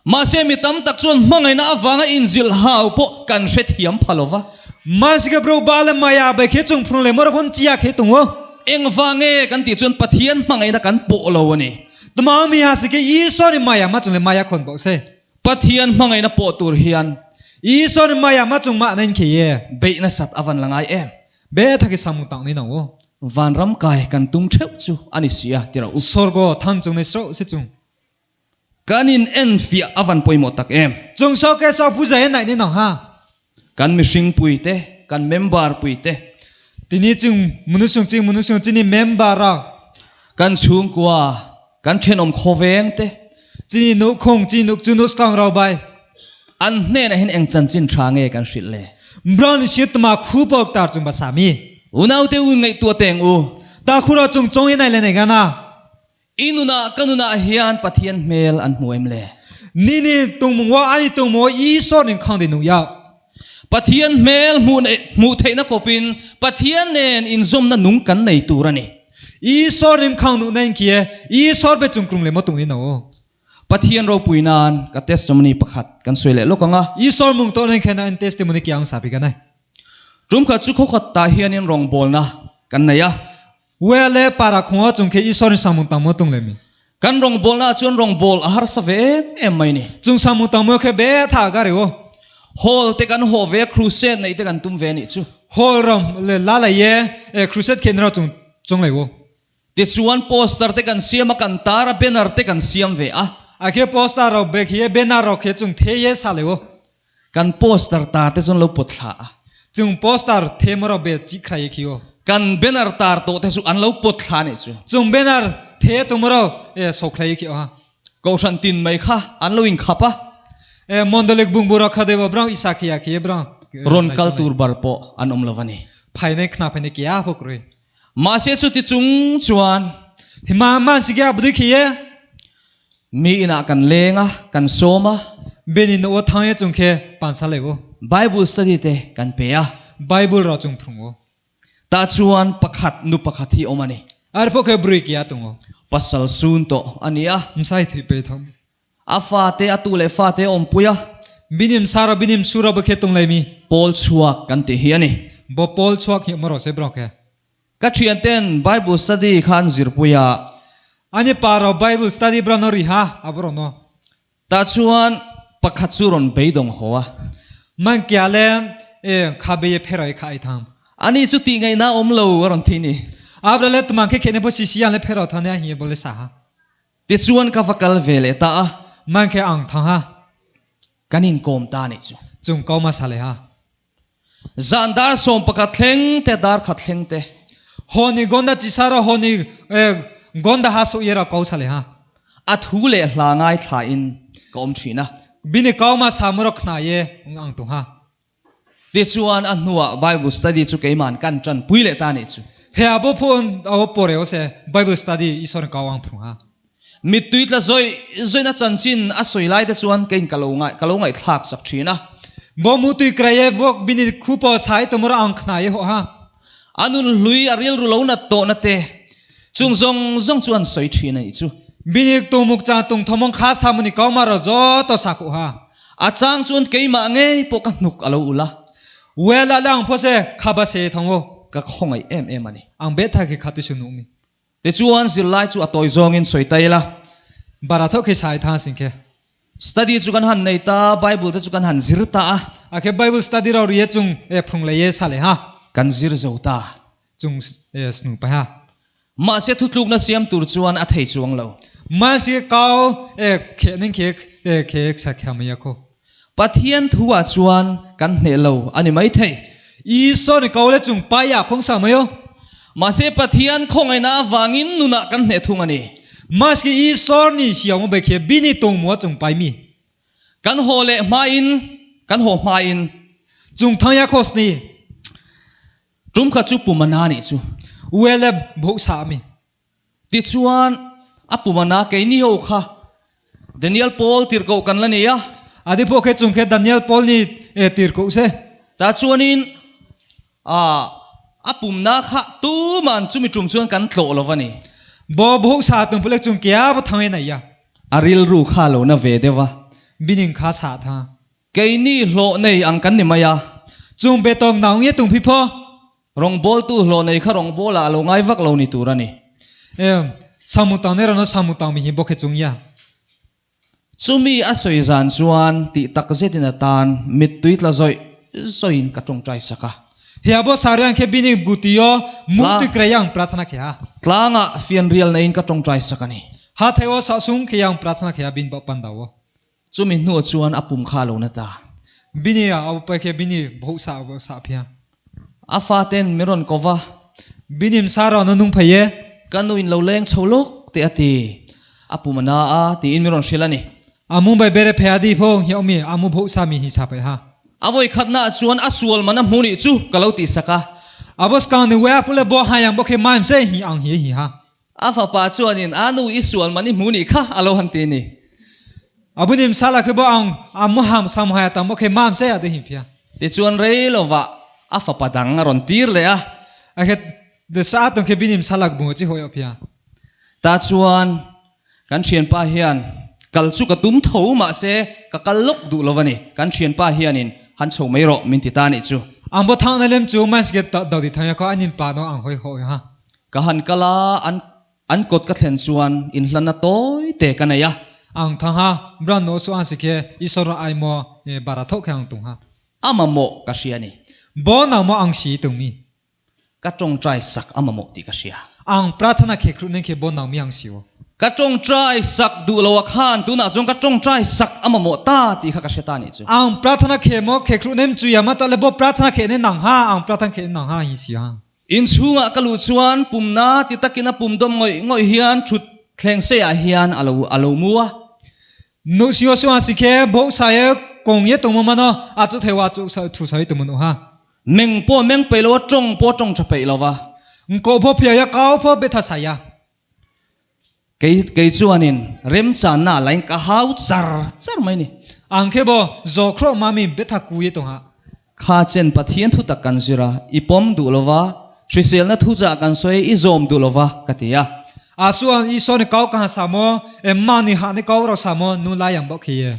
Speaker 1: Mahse mi tam tak chuan hmangaihna avanga inzilh hau pawh kan hrethiam pha lo va.
Speaker 2: Mahse bro ba le Maya bai khe chung phung lei maw ra phun chia khe tung u.
Speaker 1: Engvang nge kan tih chuan Pathian hmangaihna kan pawh lo a ni.
Speaker 2: Tmang mi ha si ke Isua ni Maya ma chung le Maya khawn bawk se.
Speaker 1: Pathian hmangaihna pawh tur hian.
Speaker 2: Isua ni Maya ma chung mah na in khei e.
Speaker 1: Beih nasat a van la ngai em?
Speaker 2: Be thaki samu tak ni no u.
Speaker 1: Vanram kai kan tum theuh chu a ni si a ti rawh u.
Speaker 2: Sorgo thang chung nei sroh si chung.
Speaker 1: Kan in en fiah a van pawimawh tak em?
Speaker 2: Chung so ke so pu zai naih ni no ha.
Speaker 1: Kan mihring pui te, kan member pui te.
Speaker 2: Tini chung munu sung ching munu sung chini member a.
Speaker 1: Kan chhungkua, kan thenawm khawveng te.
Speaker 2: Chini nu khung chini nuk chu nu skang rau bai.
Speaker 1: An hnenah hian eng chanchin tha nge kan hrilh le?
Speaker 2: Brown si tuma khu pawk tar chung ba sami.
Speaker 1: Unaute u ngaihtuah teng u.
Speaker 2: Ta khu ro chung chong in ai le nei gana.
Speaker 1: I nunah ka nunah hian Pathian hmel an hmu em le?
Speaker 2: Nini tung wa ani tung mo Isor ning khang de nu ya.
Speaker 1: Pathian hmel hmuh hmuh theihna kawpin Pathian nen inzawmna nung kan nei tur a ni.
Speaker 2: Isor nim khang nu na in kie Isor be chung krung le mo tung ni no.
Speaker 1: Pathian ropui nan ka testimony pakhat kan sawi leh lawk ang a.
Speaker 2: Isor mung to nen khen an testimony kiang sa pi ka nai.
Speaker 1: Tum khat chu khawkhat tah hianin rawngbawlna kan nei a.
Speaker 2: Wea le para khunga chung khe Isor ni samung tang mo tung le mi.
Speaker 1: Kan rawngbawlna ah chuan rawngbawl a harsa ve em em mai ni.
Speaker 2: Chung samung tang mo khe be tha ka ri o.
Speaker 1: Hall te kan haw ve a, crusade neih te kan tum ve nih chu.
Speaker 2: Hall ram le la la ye e crusade khen ra chung chung le o.
Speaker 1: Tichuan poster te kan siam a, kan tar a, banner te kan siam ve a.
Speaker 2: A khe poster ro be khi ye banner ro khe chung the ye sa le o.
Speaker 1: Kan poster tar te chuan lo pawt thla a.
Speaker 2: Chung poster the mo ro be chi khra ye khi o.
Speaker 1: Kan banner tar tawh te chu an lo pawt thla nih chu.
Speaker 2: Chung banner the tu mo ro e sok thla ye khi o ha.
Speaker 1: Kohhran tin mai kha an lo inkhap a.
Speaker 2: E Mondolik bungbu ro kha deuh brang isa khi ya khi brang.
Speaker 1: Rawn kal tur bar pawh an awm lo a ni.
Speaker 2: Phai nei khna phai nei kia pawh krui.
Speaker 1: Mahse chuti chung chuan.
Speaker 2: Hi ma man si kia budi khi ye.
Speaker 1: Mi inah kan leng a, kan sawm a.
Speaker 2: Ben in aw thang ye chung khe pan sa le u.
Speaker 1: Bible study te kan pe a.
Speaker 2: Bible ro chung phung u.
Speaker 1: Tah chuan pakhat nu pakhat hi awm a ni.
Speaker 2: Ar pawh khe brui kia tung u.
Speaker 1: Pasal sun tawh a ni a.
Speaker 2: Msai thui pe thong.
Speaker 1: A fate, a tu leh fate a awmpui a.
Speaker 2: Binim sara binim sura ba khe tung lai mi.
Speaker 1: Pawl chhuak kan tih hi a ni.
Speaker 2: Bo pawl chhuak hi marawh se bro khe.
Speaker 1: Ka thian ten Bible study khan zirpui a.
Speaker 2: Ani pa ro Bible study bra no ri ha a bro no.
Speaker 1: Tah chuan pakhat chu rawn beidawng haw a.
Speaker 2: Man kia le e kha be ye pheroi kha ai thang.
Speaker 1: Ani chu tih ngaihna awm lo a rawn thi ni.
Speaker 2: Abra le tumang khe khe ne bo si si an le phero tha ne a hi bo le sa ha.
Speaker 1: Tichuan ka va kal ve leh ta a.
Speaker 2: Man khe ang thang ha.
Speaker 1: Kan inkawm ta nih chu.
Speaker 2: Chung ko hmasa le ha.
Speaker 1: Zan dar 11 thleng te, dar khat thleng te.
Speaker 2: Ho ni gonda chisa ro ho ni gonda ha su ira ko sa le ha.
Speaker 1: A thu leh hla ngai thla in ka awm thin a.
Speaker 2: Bini ko hmasa mu ro khna ye ang tung ha.
Speaker 1: Tichuan a hnuah Bible study chu keiman kan tanpui leh ta nih chu.
Speaker 2: He a bo phun a bo pore o se Bible study i sawn kau ang phung ha.
Speaker 1: Mittui tla zawih zawihna chanchin a sawi lai te chuan keiin ka lo ngaih ka lo ngaihthlak sak thin a.
Speaker 2: Bo mutui krai e bawk bini khu pawh sai tumur ang khna e hawh ha.
Speaker 1: A nun hlui a rilru lo nat tawhna te chung zawng zawng chu an sawi thin a nih chu.
Speaker 2: Bini tumuk chang tung thawmawng kha sa muni kau ma ro zaw to sa khuh ha.
Speaker 1: A chang chuan keimah ngei pawh ka hnuk a lo ulh a.
Speaker 2: Well a lang phaw se kha ba se thawng u.
Speaker 1: Ka khawngaih em em a ni.
Speaker 2: Ang bet tha khi kha tu su nuh mi.
Speaker 1: Tichuan zirlai chu a tawi zawngin sawi ta ila.
Speaker 2: Bara tho khi sai tha sin khe.
Speaker 1: Study chu kan han nei ta, Bible te chu kan han zir ta a.
Speaker 2: A khe Bible study ro ri e chung e phung le ye sa le ha.
Speaker 1: Kan zir zo ta.
Speaker 2: Chung e snu pa ha.
Speaker 1: Mahse thutlukna siam tur chuan a thei chuang lo.
Speaker 2: Mahse kau e khe ning khe e khe sa kha mai a kho.
Speaker 1: Pathian thu ah chuan kan hneh lo a ni mai thei.
Speaker 2: Isua ni kau le chung pai ah phung sa mai o.
Speaker 1: Mahse Pathian khawngaihna avangin nunah kan hneh thung a ni.
Speaker 2: Mahse Isua ni hriau mo bai khe bi ni tung mo chung pai mi.
Speaker 1: Kan haw leh hmain kan haw hmain.
Speaker 2: Chung thang ya khos ni.
Speaker 1: Tum kha chu pumana nih chu.
Speaker 2: Uele bhoh sa mi.
Speaker 1: Tichuan a pumana keini ho kha Daniel Paul tirhkoh kan la nei a.
Speaker 2: A ti pawh khe chung khe Daniel Paul nih tirhkoh se.
Speaker 1: Tah chuanin a pumna kha tuman chumi tum chuan kan tlawh lo va ni.
Speaker 2: Bo bhoh sa tum pulek chung kia bo thang in ai ya.
Speaker 1: A rilru kha lo na ve deuh a.
Speaker 2: Bining kha sa tha.
Speaker 1: Keini hlawh nei ang kan ni mai a.
Speaker 2: Chung be tawng naung nge tung phi phaw?
Speaker 1: Rawngbawltu hlawh nei kha rawngbawlah a lo ngai vak lo ni tur a ni.
Speaker 2: Em, Samutang nei rawn a Samutang mi hi bawk he chung ia.
Speaker 1: Chumi a sawi zan chuan tih tak zetin a tan mittui tla zawih zawihin ka tawngtai sak a.
Speaker 2: He a bo sariang khe bini guti aw mukti krayang prathana khe a.
Speaker 1: Tlangah fianrial neiin ka tawngtai sak a ni.
Speaker 2: Ha thei aw sahsung khe yang prathana khe a bin bauh pan dau aw.
Speaker 1: Chumi hnuah chuan a pum kha a lo na ta.
Speaker 2: Bini a au pai khe bini bhoh sa a sa phia.
Speaker 1: A faten min rawn ko va.
Speaker 2: Binim sa rawn a nung phei e.
Speaker 1: Ka nu in lo leng chho lawk teh a ti. A pum a na a tiin min rawn hrilh a ni.
Speaker 2: A Mumbai bere phei a di pho hi awmi a mu bhoh sa mi hi sa phei ha.
Speaker 1: A vawi khatnaah chuan a sual man a hmu nih chu ka lo tih sak a.
Speaker 2: A bos kang ni wea pule bo ha yang bo khe maim se hi ang hi hi ha.
Speaker 1: A fapa chuanin a nu i sual man i hmu nih kha a lo han ti a ni.
Speaker 2: Abunim sala ke bo ang amu ham sam haya tam ke mam se ade hin phia.
Speaker 1: Tichuan rei lovah a fapa dang a rawn tir leh a.
Speaker 2: A ke de sa tong ke binim salak bu chi hoi phia.
Speaker 1: Ta chuan kan thianpa hian kal chu ka tum tho mahse ka kal lawk duh lo a ni. Kan thianpa hianin han chho mai rawh min ti ta nih chu.
Speaker 2: Ang bo thang na lem chu mas ke do di thang ya ko anin pa no ang hoi hoi ha.
Speaker 1: Ka han kal a an An kawt ka thlen chuan inhlanna tawi te ka nei a.
Speaker 2: Ang thang ha, bran no su an si khe i sawr ai maw bara thawh khe ang tung ha.
Speaker 1: A mamawh ka hria ni.
Speaker 2: Bo nang maw ang si tung mi.
Speaker 1: Ka tawngtai sak a mamawh tih ka hria.
Speaker 2: Ang prathana khe khruh nen khe bo nang mi ang si aw.
Speaker 1: Ka tawngtai sak duh lo a khan tunah chuan ka tawngtai sak a mamawh ta tih kha ka hre ta nih chu.
Speaker 2: Ang prathana khe maw khe khruh nem chu ya ma ta le bo prathana khe nen nang ha ang prathana khe nang ha hi si ha.
Speaker 1: Inchhungah ka luh chuan pumna ti takin a pum dawm ngawih ngawih hian thut thleng seiah hian a lo a lo mu a.
Speaker 2: Nu sio sio si khe bo sa ye kong ye tung ma no a chu thei wa chu sa thu sa tu mun ha.
Speaker 1: Meng pawh meng peih lo a, tawng pawh tawng tha peih lo va.
Speaker 2: Ko pho phia ya kau pho be tha sa ya.
Speaker 1: Kei kei chuanin remchanna lain ka hau char char mai ni.
Speaker 2: Ang khe bo zo khro ma mi betha ku ye tawng ha.
Speaker 1: Kha chen Pathian thu tak kan zir a, i pawm duh lova, hriselna thu chah kan sawi i zawm duh lova ka ti a.
Speaker 2: A suan i saw ni kau ka ha sa maw, em ma ni ha ni kau ro sa maw, nu lai ang bawk khi ye.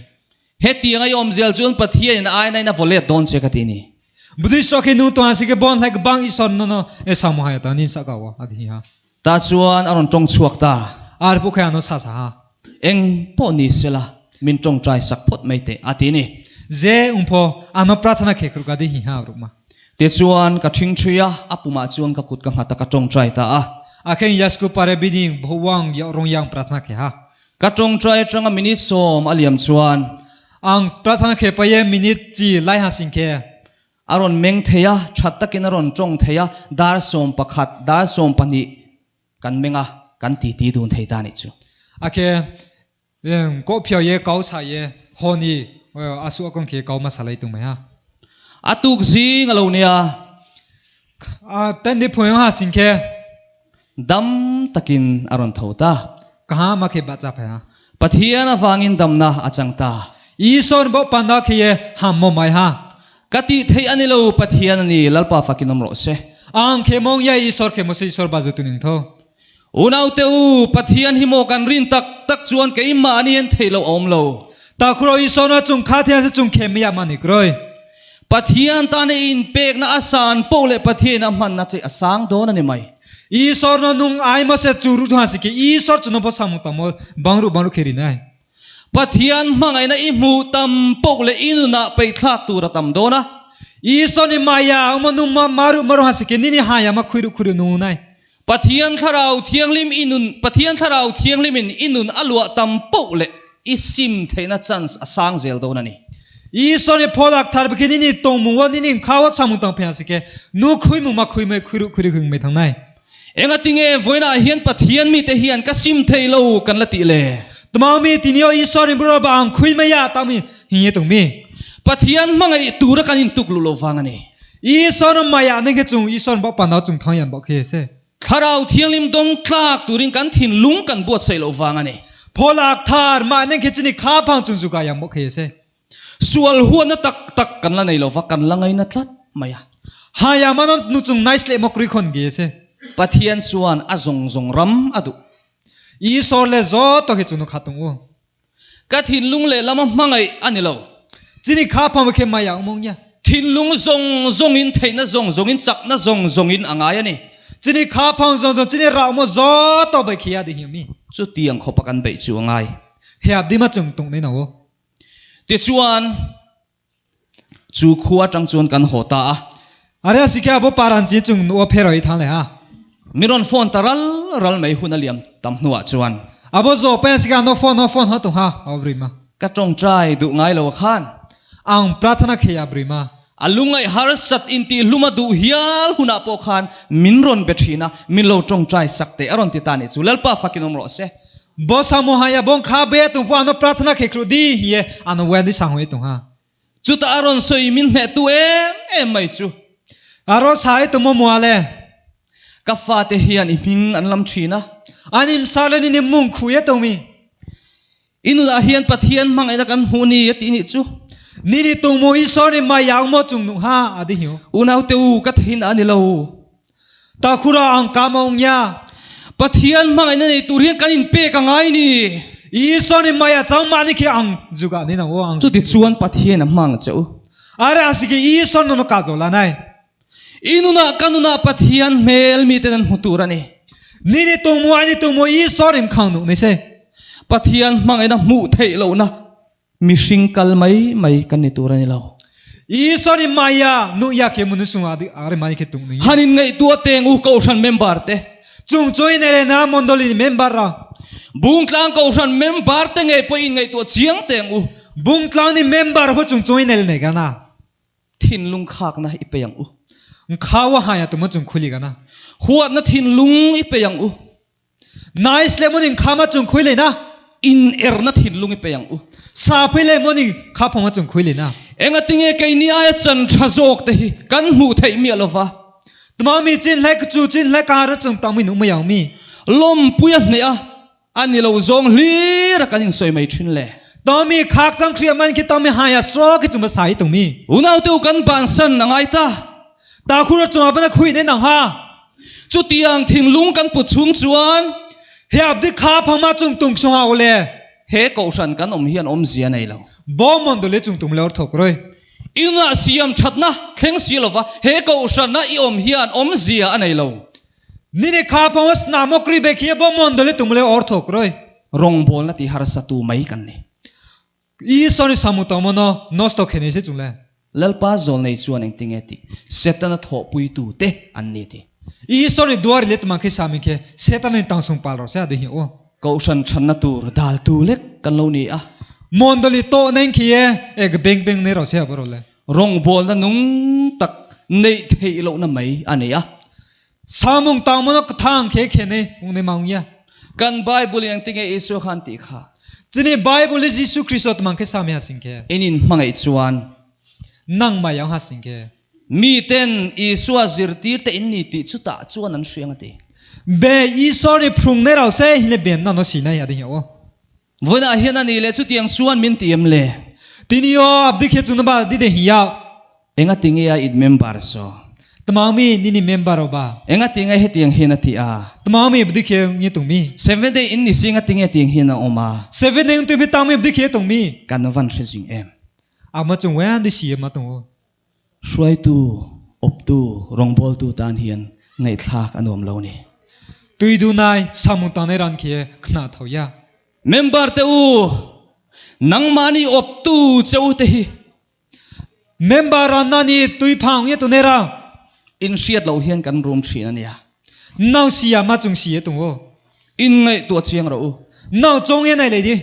Speaker 1: Hetiang a i awm zel chuan Pathianin a aina in a vaw let dawn che ka ti ni.
Speaker 2: Buddhist ro khi nu tuan si ke bon hlai ka bang i sawn no no e sa maw hai ta nin sa ka wa a ti hi ha.
Speaker 1: Tah chuan a rawn tawng chhuak ta.
Speaker 2: Ar pawh kha ano sa sa ha.
Speaker 1: Eng pawh ni sela min tawngtai sak phawt mai teh a ti ni.
Speaker 2: Ze ungphaw ano prathana khe khur ka di hi ha ruk ma.
Speaker 1: Tichuan ka thing thui a, a pumah chuan ka kut ka nghat a ka tawngtai ta a.
Speaker 2: A khen Yasku pare biding bhawang ya rong yang prathana khe ha.
Speaker 1: Ka tawngtai atanga minute sawm a liam chuan.
Speaker 2: Ang prathana khe paye minute chi lai ha sing khe.
Speaker 1: A rawn meng thei a, tha takin a rawn tawng thei a, dar 11, dar 12 kan meng a, kan titi dun thei ta nih chu.
Speaker 2: A khe kawh phiau ye kau sa ye haw ni a su a kong khi kau hmasa lei tung mai ha.
Speaker 1: A tuk zing a lo nia.
Speaker 2: A ten ni phuang ha sing khe.
Speaker 1: Dam takin a rawn tho ta.
Speaker 2: Ka ha ma khi ba cha phai ha.
Speaker 1: Pathian avangin damna a chang ta.
Speaker 2: Isua bo panda khi ye ham mo mai ha.
Speaker 1: Ka tih theih a ni lo, Pathian a ni, Lalpa fakin awm rawh se.
Speaker 2: Ang khe mawng ye Isua khe mo se Isua ba zu tuning tho.
Speaker 1: Unaute u, Pathian hi maw kan rin tak tak chuan keimahni hian theih loh a awm lo.
Speaker 2: Ta khuro Isua na chung kha thian se chung khe mi ya ma ni kroi.
Speaker 1: Pathian tana i inpekna a san poh leh Pathianin a hmanna che a sang dawn a ni mai.
Speaker 2: Isawr no nung ai maw se chu ruh chuan si khi Isawr chu no pawh sang tam maw bang ruh bang ruh khi rin ai.
Speaker 1: Pathian hmangaihna i hmuh tam poh leh i nunah peihthlak tur a tam dawn a.
Speaker 2: Isawr ni maya uma nung ma ma ruh ma ruh han si khi nini haya ma khui ruh khui ruh nung nai.
Speaker 1: Pathian Thlarau Thianghlim i nun Pathian Thlarau Thianghlimin i nun a luah tam poh leh i sim theihna chance a sang zel dawn a ni.
Speaker 2: Isua nih Paul-ak thar bikhin ini tong mung wa nini kha wa chamung tang phiang si ke nu khui mung ma khui mai khui ru khui ru mai thang nai.
Speaker 1: Engatinge vawiinah hian Pathian mite hian ka sim thei lo kan la tih le?
Speaker 2: Tumau mi tinio Isua rin bura ba ang khui mai ya tang mi hinge tung mi.
Speaker 1: Pathian hmangaih tura kan intuk luh lo vang a ni.
Speaker 2: Isua maya nang ke chung Isua ba panau chung thang yan ba khe se.
Speaker 1: Thlarau Thianghlim dawng tlak turin kan thinlung kan buatsaih loh vang a ni.
Speaker 2: Pholak thar mah nang khe chini kha phang chung zuka yang ba khe se.
Speaker 1: Sual huatna tak tak kan la nei lo va, kan la ngaina tlat mai a.
Speaker 2: Ha ya ma non nu chung nice le mokri khon ge se.
Speaker 1: Pathian chuan a zawng zawng ram a duh.
Speaker 2: Isua le zo to he chu nu kha tung u.
Speaker 1: Ka thinlung lehlam a hmangaih a ni lo.
Speaker 2: Chini kha phang khe mai ang mong nia.
Speaker 1: Thinlung zawng zawngin, theihna zawng zawngin, chakna zawng zawngin a ngai a ni.
Speaker 2: Chini kha phang zawng zawng, chini rau maw zaw to bai khi a ding hiam mi.
Speaker 1: Chutiang khawpa kan beih chu a ngai.
Speaker 2: Hiap dima chung tung nei no.
Speaker 1: Tichuan, Chu khua atang chuan kan haw ta a.
Speaker 2: Are a sikhe abo paran chi chung nu a phe roi thang le a.
Speaker 1: Mi rawn phone ta ral ral mai hun a liam tam hnuah chuan.
Speaker 2: Abo zo pen sikhe ano phone ho phone ho tung ha a bri ma.
Speaker 1: Ka tawngtai duh ngai lo a khan.
Speaker 2: Ang prathana khe a bri ma.
Speaker 1: A lungaih harsat intih hlum a duh hial hunah pawh khan min rawn be thin a, min lo tawngtai sak teh a rawn ti ta nih chu. Lalpa fakin awm rawh se.
Speaker 2: Bosa mohaya bong kha be tung pu ano prathana khe khru di hi ano wen di sang hoi tung ha.
Speaker 1: Chutah a rawn sawi min hneh tu em em mai chu.
Speaker 2: Aro sai tu mo muale.
Speaker 1: Ka fate hian i hming an lam thin a.
Speaker 2: Anim sa le ni mung khu ye tung mi.
Speaker 1: I nunah hian Pathian hmangaihna kan hmuh ni a tih nih chu.
Speaker 2: Nini tungmu Isua nih maya maw cung nu ha a ti hiu.
Speaker 1: Unaute u, ka thein a ni lo.
Speaker 2: Takhura ang ka maung ya.
Speaker 1: Pathian hmangaihna nei tur hian kan inpek a ngai ni.
Speaker 2: Isua nih maya chang mah ni khi ang juga ni nang u ang.
Speaker 1: Chutichuan Pathian a hmang che u.
Speaker 2: Are asiki Isua nono ka zo la nai.
Speaker 1: I nunah ka nunah Pathian hmel miten an hmu tur a ni.
Speaker 2: Nini tungmu ani tungmu Isua rim khang nu ni se.
Speaker 1: Pathian hmangaihna hmuh theih lohna mihring kal mai mai kan ni tur a ni lo.
Speaker 2: Isua rim maya nu ya khe munu sunga di are mani khe tung ni.
Speaker 1: Han in ngaihtuah teng u Kohhran member te.
Speaker 2: Chung chui ne le na mondoli member ra.
Speaker 1: Bungtlang Kohhran member te ngei pawh in ngaihtuah chiang teng u.
Speaker 2: Bungtlang ni member ho chung chui ne le nei ka na.
Speaker 1: Thinlung khakna i pe ang u.
Speaker 2: Khawa haya tumo chung khuli ka na.
Speaker 1: Huatna thinlung i pe ang u.
Speaker 2: Nice le moning khama chung khui le na.
Speaker 1: In erna thinlung i pe ang u.
Speaker 2: Sa phui le moning kha phonga chung khui le na.
Speaker 1: Engatinge keini aia chan tha zawk te hi kan hmuh theih miah lova.
Speaker 2: Tuma mi chin hlai ka chu chin hlai ka ra chung tang mi nu mai ang mi.
Speaker 1: Lawmpui a hneh a, A ni lo zawng hlir a kan insawi mai thin le.
Speaker 2: Tommy khak chang khriah man khi Tommy hai a straw khi chuma sai tung mi.
Speaker 1: Unaute u kan bansan a ngai ta.
Speaker 2: Ta khur a chunga pana khui ne nang ha.
Speaker 1: Chutiang thinlung kan put chhung chuan.
Speaker 2: He abdi kha phangma chung tung sung a ule.
Speaker 1: He kohhran kan awm hian awmzia nei lo.
Speaker 2: Bawm mon dule chung tum lor thawk roi.
Speaker 1: Inah siam thatna thleng si lova he kohhrana i awm hian awmzia a nei lo.
Speaker 2: Nini kha pawng snamo kri be khi bo mon dole tumle or thok roi.
Speaker 1: Rawngbawlna ti harsa tu mai kan ni.
Speaker 2: I soni samu tomo no nosto khene se chungle.
Speaker 1: Lalpa zawl nei chuan engtinge tih Setana thawhpuitu te an ni ti.
Speaker 2: I soni duar let ma khi sami khe Setana in tangsung pal ro se adu hi o.
Speaker 1: Kohhran thanna tur daltu lek kan lo ni a.
Speaker 2: Mondoli to neng khi e ek beng beng nei ro se abro le.
Speaker 1: Rawngbawlna nung tak neih theih lohna mai a nei a.
Speaker 2: Samung tangmuna ka thang khe khe ne ung ne maung ya.
Speaker 1: Kan Bible in engtinge Isua khan tih kha.
Speaker 2: Chini Bible i Jesu Christo tamang khe sami ha sing khe.
Speaker 1: In in hmangaih chuan.
Speaker 2: Nang mai ang ha sing khe.
Speaker 1: Mi ten Isua zirtir te in ni tih chutah chuan an hriang a ti.
Speaker 2: Be Isua ri phrung ne rau se hi le ben na no si nai a ding o.
Speaker 1: Vawiinah hian a ni leh chutiang chuan min ti em le?
Speaker 2: Tini aw abdi khe chu na ba di de hi ya.
Speaker 1: Enga tinge a it member so?
Speaker 2: Tmang mi nini member aw ba.
Speaker 1: Enga tinge hetiang hian a ti a?
Speaker 2: Tmang mi abdi khe nge tung mi.
Speaker 1: Seventh day in ni si enga tinge tiang hian a awm a?
Speaker 2: Seventh day tung mi tang mi abdi khe tung mi.
Speaker 1: Kan van hre zing em?
Speaker 2: Ama chung wen di si ma tung o.
Speaker 1: Hruaitu, awptu, rawngbawltu tan hian ngaihthlak a nuam lo ni.
Speaker 2: Tui du nai samung tang nei ran khi khna tho ya.
Speaker 1: Member te u, nangmahni awptu che u te hi.
Speaker 2: Member ran na ni tui phang ye tu nei ra.
Speaker 1: In hriat loh hian kan rum thin a nia.
Speaker 2: Nau si ya ma chung si ye tung u.
Speaker 1: In ngaihtuah chiang rawh u.
Speaker 2: Nau chong ye nei lei di.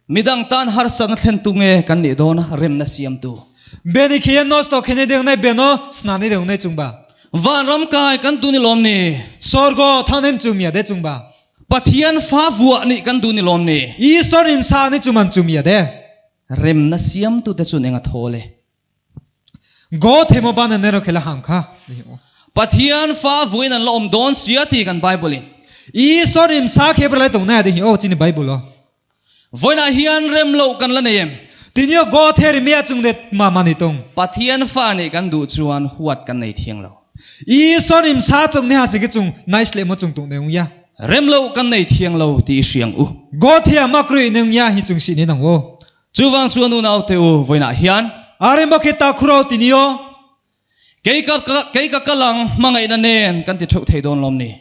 Speaker 1: Midang tan harsatna thlentu nge kan nih dawn a, remna siamtu.
Speaker 2: Beni khi a nosto khene deuh nei beno snani deuh nei chung ba.
Speaker 1: Vanram kai kan duh ni lawm ni?
Speaker 2: Sorgo thangnem chu mia de chung ba.
Speaker 1: Pathian fa vuah nih kan duh ni lawm ni?
Speaker 2: Isor rim sa ni chu man chu mia de.
Speaker 1: Remna siamtu te chun eng a thawl e.
Speaker 2: Go themo ban an nero khela hang kha.
Speaker 1: Pathian fa vuin an la awm dawn sia ti kan Bible in.
Speaker 2: Isor rim sa khe bra lai tong na de hi o chini Bible o.
Speaker 1: Vawiinah hian rem loh kan la nei em?
Speaker 2: Tinio God he rimia chung le ma ma ni tung.
Speaker 1: Pathian fa nih kan duh chuan huat kan nei thiang lo.
Speaker 2: Isua rim sa chung ni ha si ki chung nice le mo chung tung neung ya.
Speaker 1: Rem loh kan nei thiang lo ti i hriang u.
Speaker 2: God hi a mak rui neung ya hi chung si ni nang u.
Speaker 1: Chuvang chuan unau te u vawiinah hian.
Speaker 2: A rem bawk hi ta khuro tinio.
Speaker 1: Kei ka kei ka kal ang hmangaihna nen kan ti theuh thei dawn lawm ni.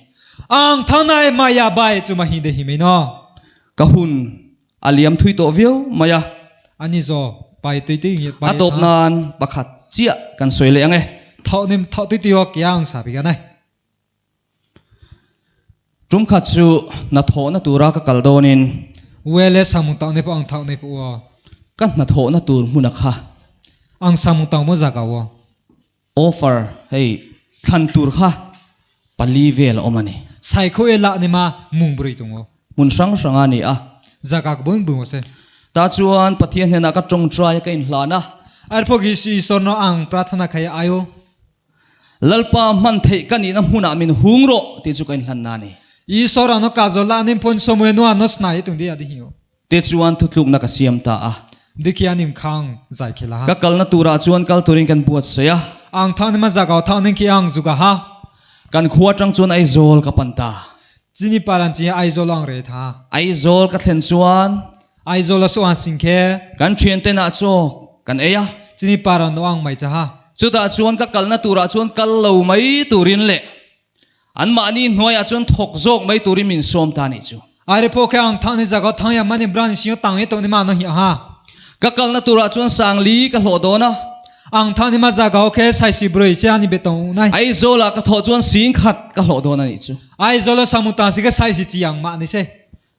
Speaker 2: Ang thanai maya bai chu ma hi de hi mai no.
Speaker 1: Ka hun a liam thui tawh viau mai a.
Speaker 2: Ani zaw pai tui tui nge pai
Speaker 1: A tawp nan pakhat chiah kan sawi leh ang e.
Speaker 2: Thauh nim thauh tui tui awk yang sa bi ka nai.
Speaker 1: Tum khat chu hnathawhna tura ka kal dawnin.
Speaker 2: Wele samung tauh nei pawh ang thauh nei pawh aw.
Speaker 1: Ka hnathawhna tur hmuna kha.
Speaker 2: Ang samung tauh maw zak au aw.
Speaker 1: Offer hei thlan tur kha pali vel a awm a ni.
Speaker 2: Saikho e lah ni ma mung buri tung aw.
Speaker 1: Hmun hrang hrang a ni a.
Speaker 2: Zak a ka bung bung aw se.
Speaker 1: Ta chuan Pathian hnenah ka tawngtai a ka inhlan a.
Speaker 2: Arpawk i si sawn aw ang prathana khai ai aw.
Speaker 1: Lalpa hman theih ka nihna hmunah min hung rawh tih chu ka inhlanna a ni.
Speaker 2: Isawr ano ka zawl lah nim pawn Samuel nu ano snai tung di adi hi o.
Speaker 1: Tichuan thutlukna ka siam ta a.
Speaker 2: Dikhianim khang zai khel a.
Speaker 1: Ka kalna turah chuan kal turin kan buatsaih a.
Speaker 2: Ang thang nima zagau thang ning khi ang zuk a ha.
Speaker 1: Kan khua atang chuan Aizawl ka pan ta.
Speaker 2: Chini paran chi Aizawl ang re tha.
Speaker 1: Aizawl ka thlen chuan.
Speaker 2: Aizawl a suan sing khe.
Speaker 1: Kan thianten ah chaw kan ei a.
Speaker 2: Chini paran no ang mai cha ha.
Speaker 1: Chutah chuan ka kalna turah chuan kal lo mai turin leh Anmahni hnuaiah chuan thawk zawk mai turin min sawm ta nih chu.
Speaker 2: Aire pawh khe ang thang ni zaka thang ya mani brani singo tang e tok ni ma no hi ha.
Speaker 1: Ka kalna turah chuan Sangli ka hlawh dawn a.
Speaker 2: Ang thang ni ma zaka ho khe saisi broi che ani be tong nai.
Speaker 1: Aizawlah ka thawh chuan singkhat ka hlawh dawn a nih chu.
Speaker 2: Aizawla samuta si ka saisi chi ang mah ni se.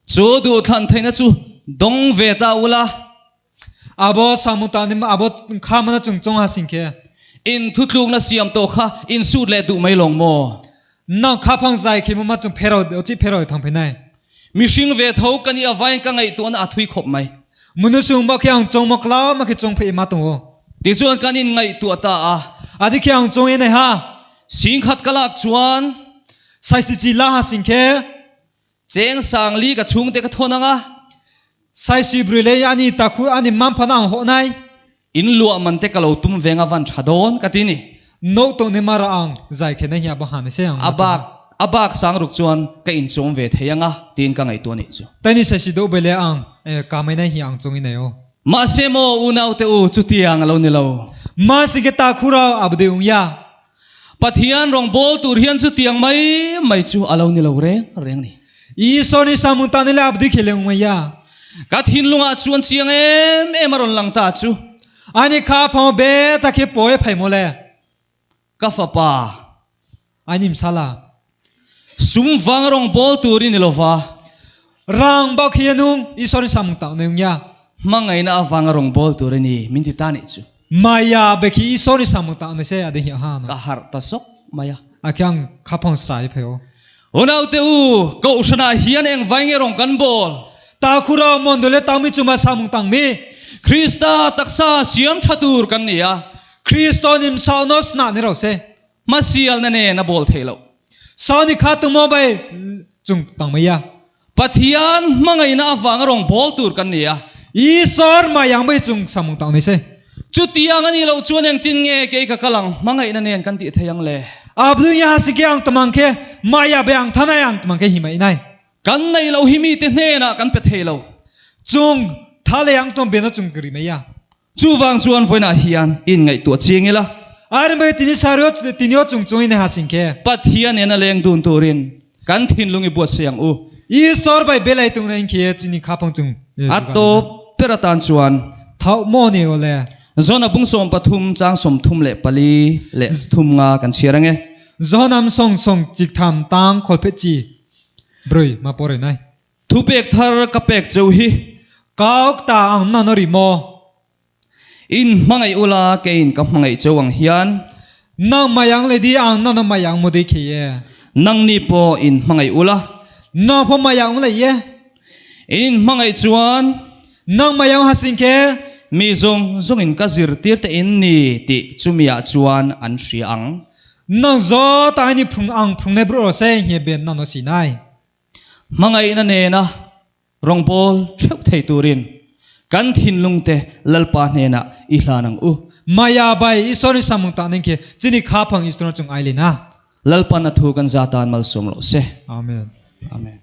Speaker 1: Chu duhthlan theihna chu dawng ve ta ula.
Speaker 2: Abo samuta ni abo kha mana chung chung ha sing khe.
Speaker 1: In thutlukna siam tawh kha in sut leh duh mai lawng maw?
Speaker 2: Nang kha phang zai khi ma chung phero chi phero thang phe nai.
Speaker 1: Mihring ve tho ka nih avain ka ngaihtuahna a thui khawp mai.
Speaker 2: Munu sung ba khi ang chung ma kla ma khi chung phe ma tung o.
Speaker 1: Tichuan kan in ngaihtuah ta a.
Speaker 2: Adi khi ang chung e nei ha.
Speaker 1: Singkhat ka lak chuan.
Speaker 2: Sai si chi la ha sing khe.
Speaker 1: Cheng Sangli ka chhungte ka thawn ang a.
Speaker 2: Saisui brui lei ani takhu ani mam phan ang hawh nai.
Speaker 1: In luah man te ka lo tum veng a van tha dawn ka ti ni.
Speaker 2: No to ni mara ang zai khe na hia ba han se ang.
Speaker 1: A bak a bak sang ruk chuan ka inchawm ve thei ang a tiin ka ngaihtuah nih chu.
Speaker 2: Tani saisi deuh bele ang e ka mai nai hi ang chung in ei o.
Speaker 1: Mahse maw unaute u chutiang a lo ni lo.
Speaker 2: Mahse ke takhu rau a bde ung ya.
Speaker 1: Pathian rawngbâwl tûr hian chutiang mai mai chu a lo ni lo rêng rêng ni.
Speaker 2: Isua nih Samun tan i le abdi khi le ung ya.
Speaker 1: Ka thinlungah chuan chiang êm êm a rawn lang ta chu.
Speaker 2: Ani kha phang be ta khi pawi phei maw le.
Speaker 1: Ka fapa.
Speaker 2: Ai nim sala.
Speaker 1: Sum vang rawngbâwl tûr i ni lo va.
Speaker 2: Rang bak hi anung Isua nih Samun tan ung ya.
Speaker 1: Hmangaihna avanga rawngbâwl tûr i ni min ti ta nih chu.
Speaker 2: Maya be khi Isua nih Samun tan ni se a ding hi ha na.
Speaker 1: Ka harh ta sawk mai a.
Speaker 2: A khiang kha phang sai phei o.
Speaker 1: Unaute u, Kohhranah hian eng vai nge rawn kan bawl?
Speaker 2: Ta khura mondo le tangmi chuma samung tangmi.
Speaker 1: Krista taksa siam tha tur kan ni a.
Speaker 2: Kristo nim saunos na ni ro se.
Speaker 1: Hmasialna nen a bawl thei loh.
Speaker 2: Sauni kha tumo bai chung tang mai a.
Speaker 1: Pathian hmangaihna avanga rawn bawl tur kan ni a.
Speaker 2: Isawr mayang bai chung samung tang ni se.
Speaker 1: Chutiang a nih loh chuan engtin nge kei ka kal ang hmangaihna nen kan tih thei ang le?
Speaker 2: Ablu ya si ke ang tamang khe maya be ang thanai ang tamang khe hi mai nai.
Speaker 1: Kan neih loh hi mite hnenah kan pe thei lo.
Speaker 2: Chung tha le ang tom be na chung kri mai ya.
Speaker 1: Chuvang chuan vawiinah hian inngaihtuah chiang ila.
Speaker 2: Ar mai tini sario tinio chung chung in ha sing khe.
Speaker 1: Pathian nen a leng dun turin kan thinlung i buatsaih ang u.
Speaker 2: I sawr bai belai tung na in khi chini kha phang chung.
Speaker 1: A tawp ber atan chuan.
Speaker 2: Thau maw ni awle.
Speaker 1: Zona bung 13 chang 34 leh thum nga kan chhiar ange.
Speaker 2: Zonam song song chik tham tang khol phet chi brui ma pore nai.
Speaker 1: Thupek thar ka pek cheu hi.
Speaker 2: Kauk ta ang na nori maw?
Speaker 1: In hmangaih ula keiin ka hmangaih cheu ang hian.
Speaker 2: Nang mayang le di ang na na mayang maw dei khei e.
Speaker 1: Nang ni pawh in hmangaih ula.
Speaker 2: Nang pawh mayang le ye.
Speaker 1: In hmangaih chuan.
Speaker 2: Nang mayang ha sing ke.
Speaker 1: Mi zawng zawngin ka zirtir te in ni tih chumi ah chuan an hria ang.
Speaker 2: Nang zaw ta ni phung ang phung nei bro se nge ben nang no si nai.
Speaker 1: Hmangaihna nena rawngbâwl theuh thei turin kan thinlungte Lalpa hnenah i hlan ang u.
Speaker 2: Maya bai i sawri samung tak ning khi chini kha phang i stor chung ai lin a.
Speaker 1: Lalpan a thu kan za tan malsawm rawh se.
Speaker 2: Amen.
Speaker 1: Amen.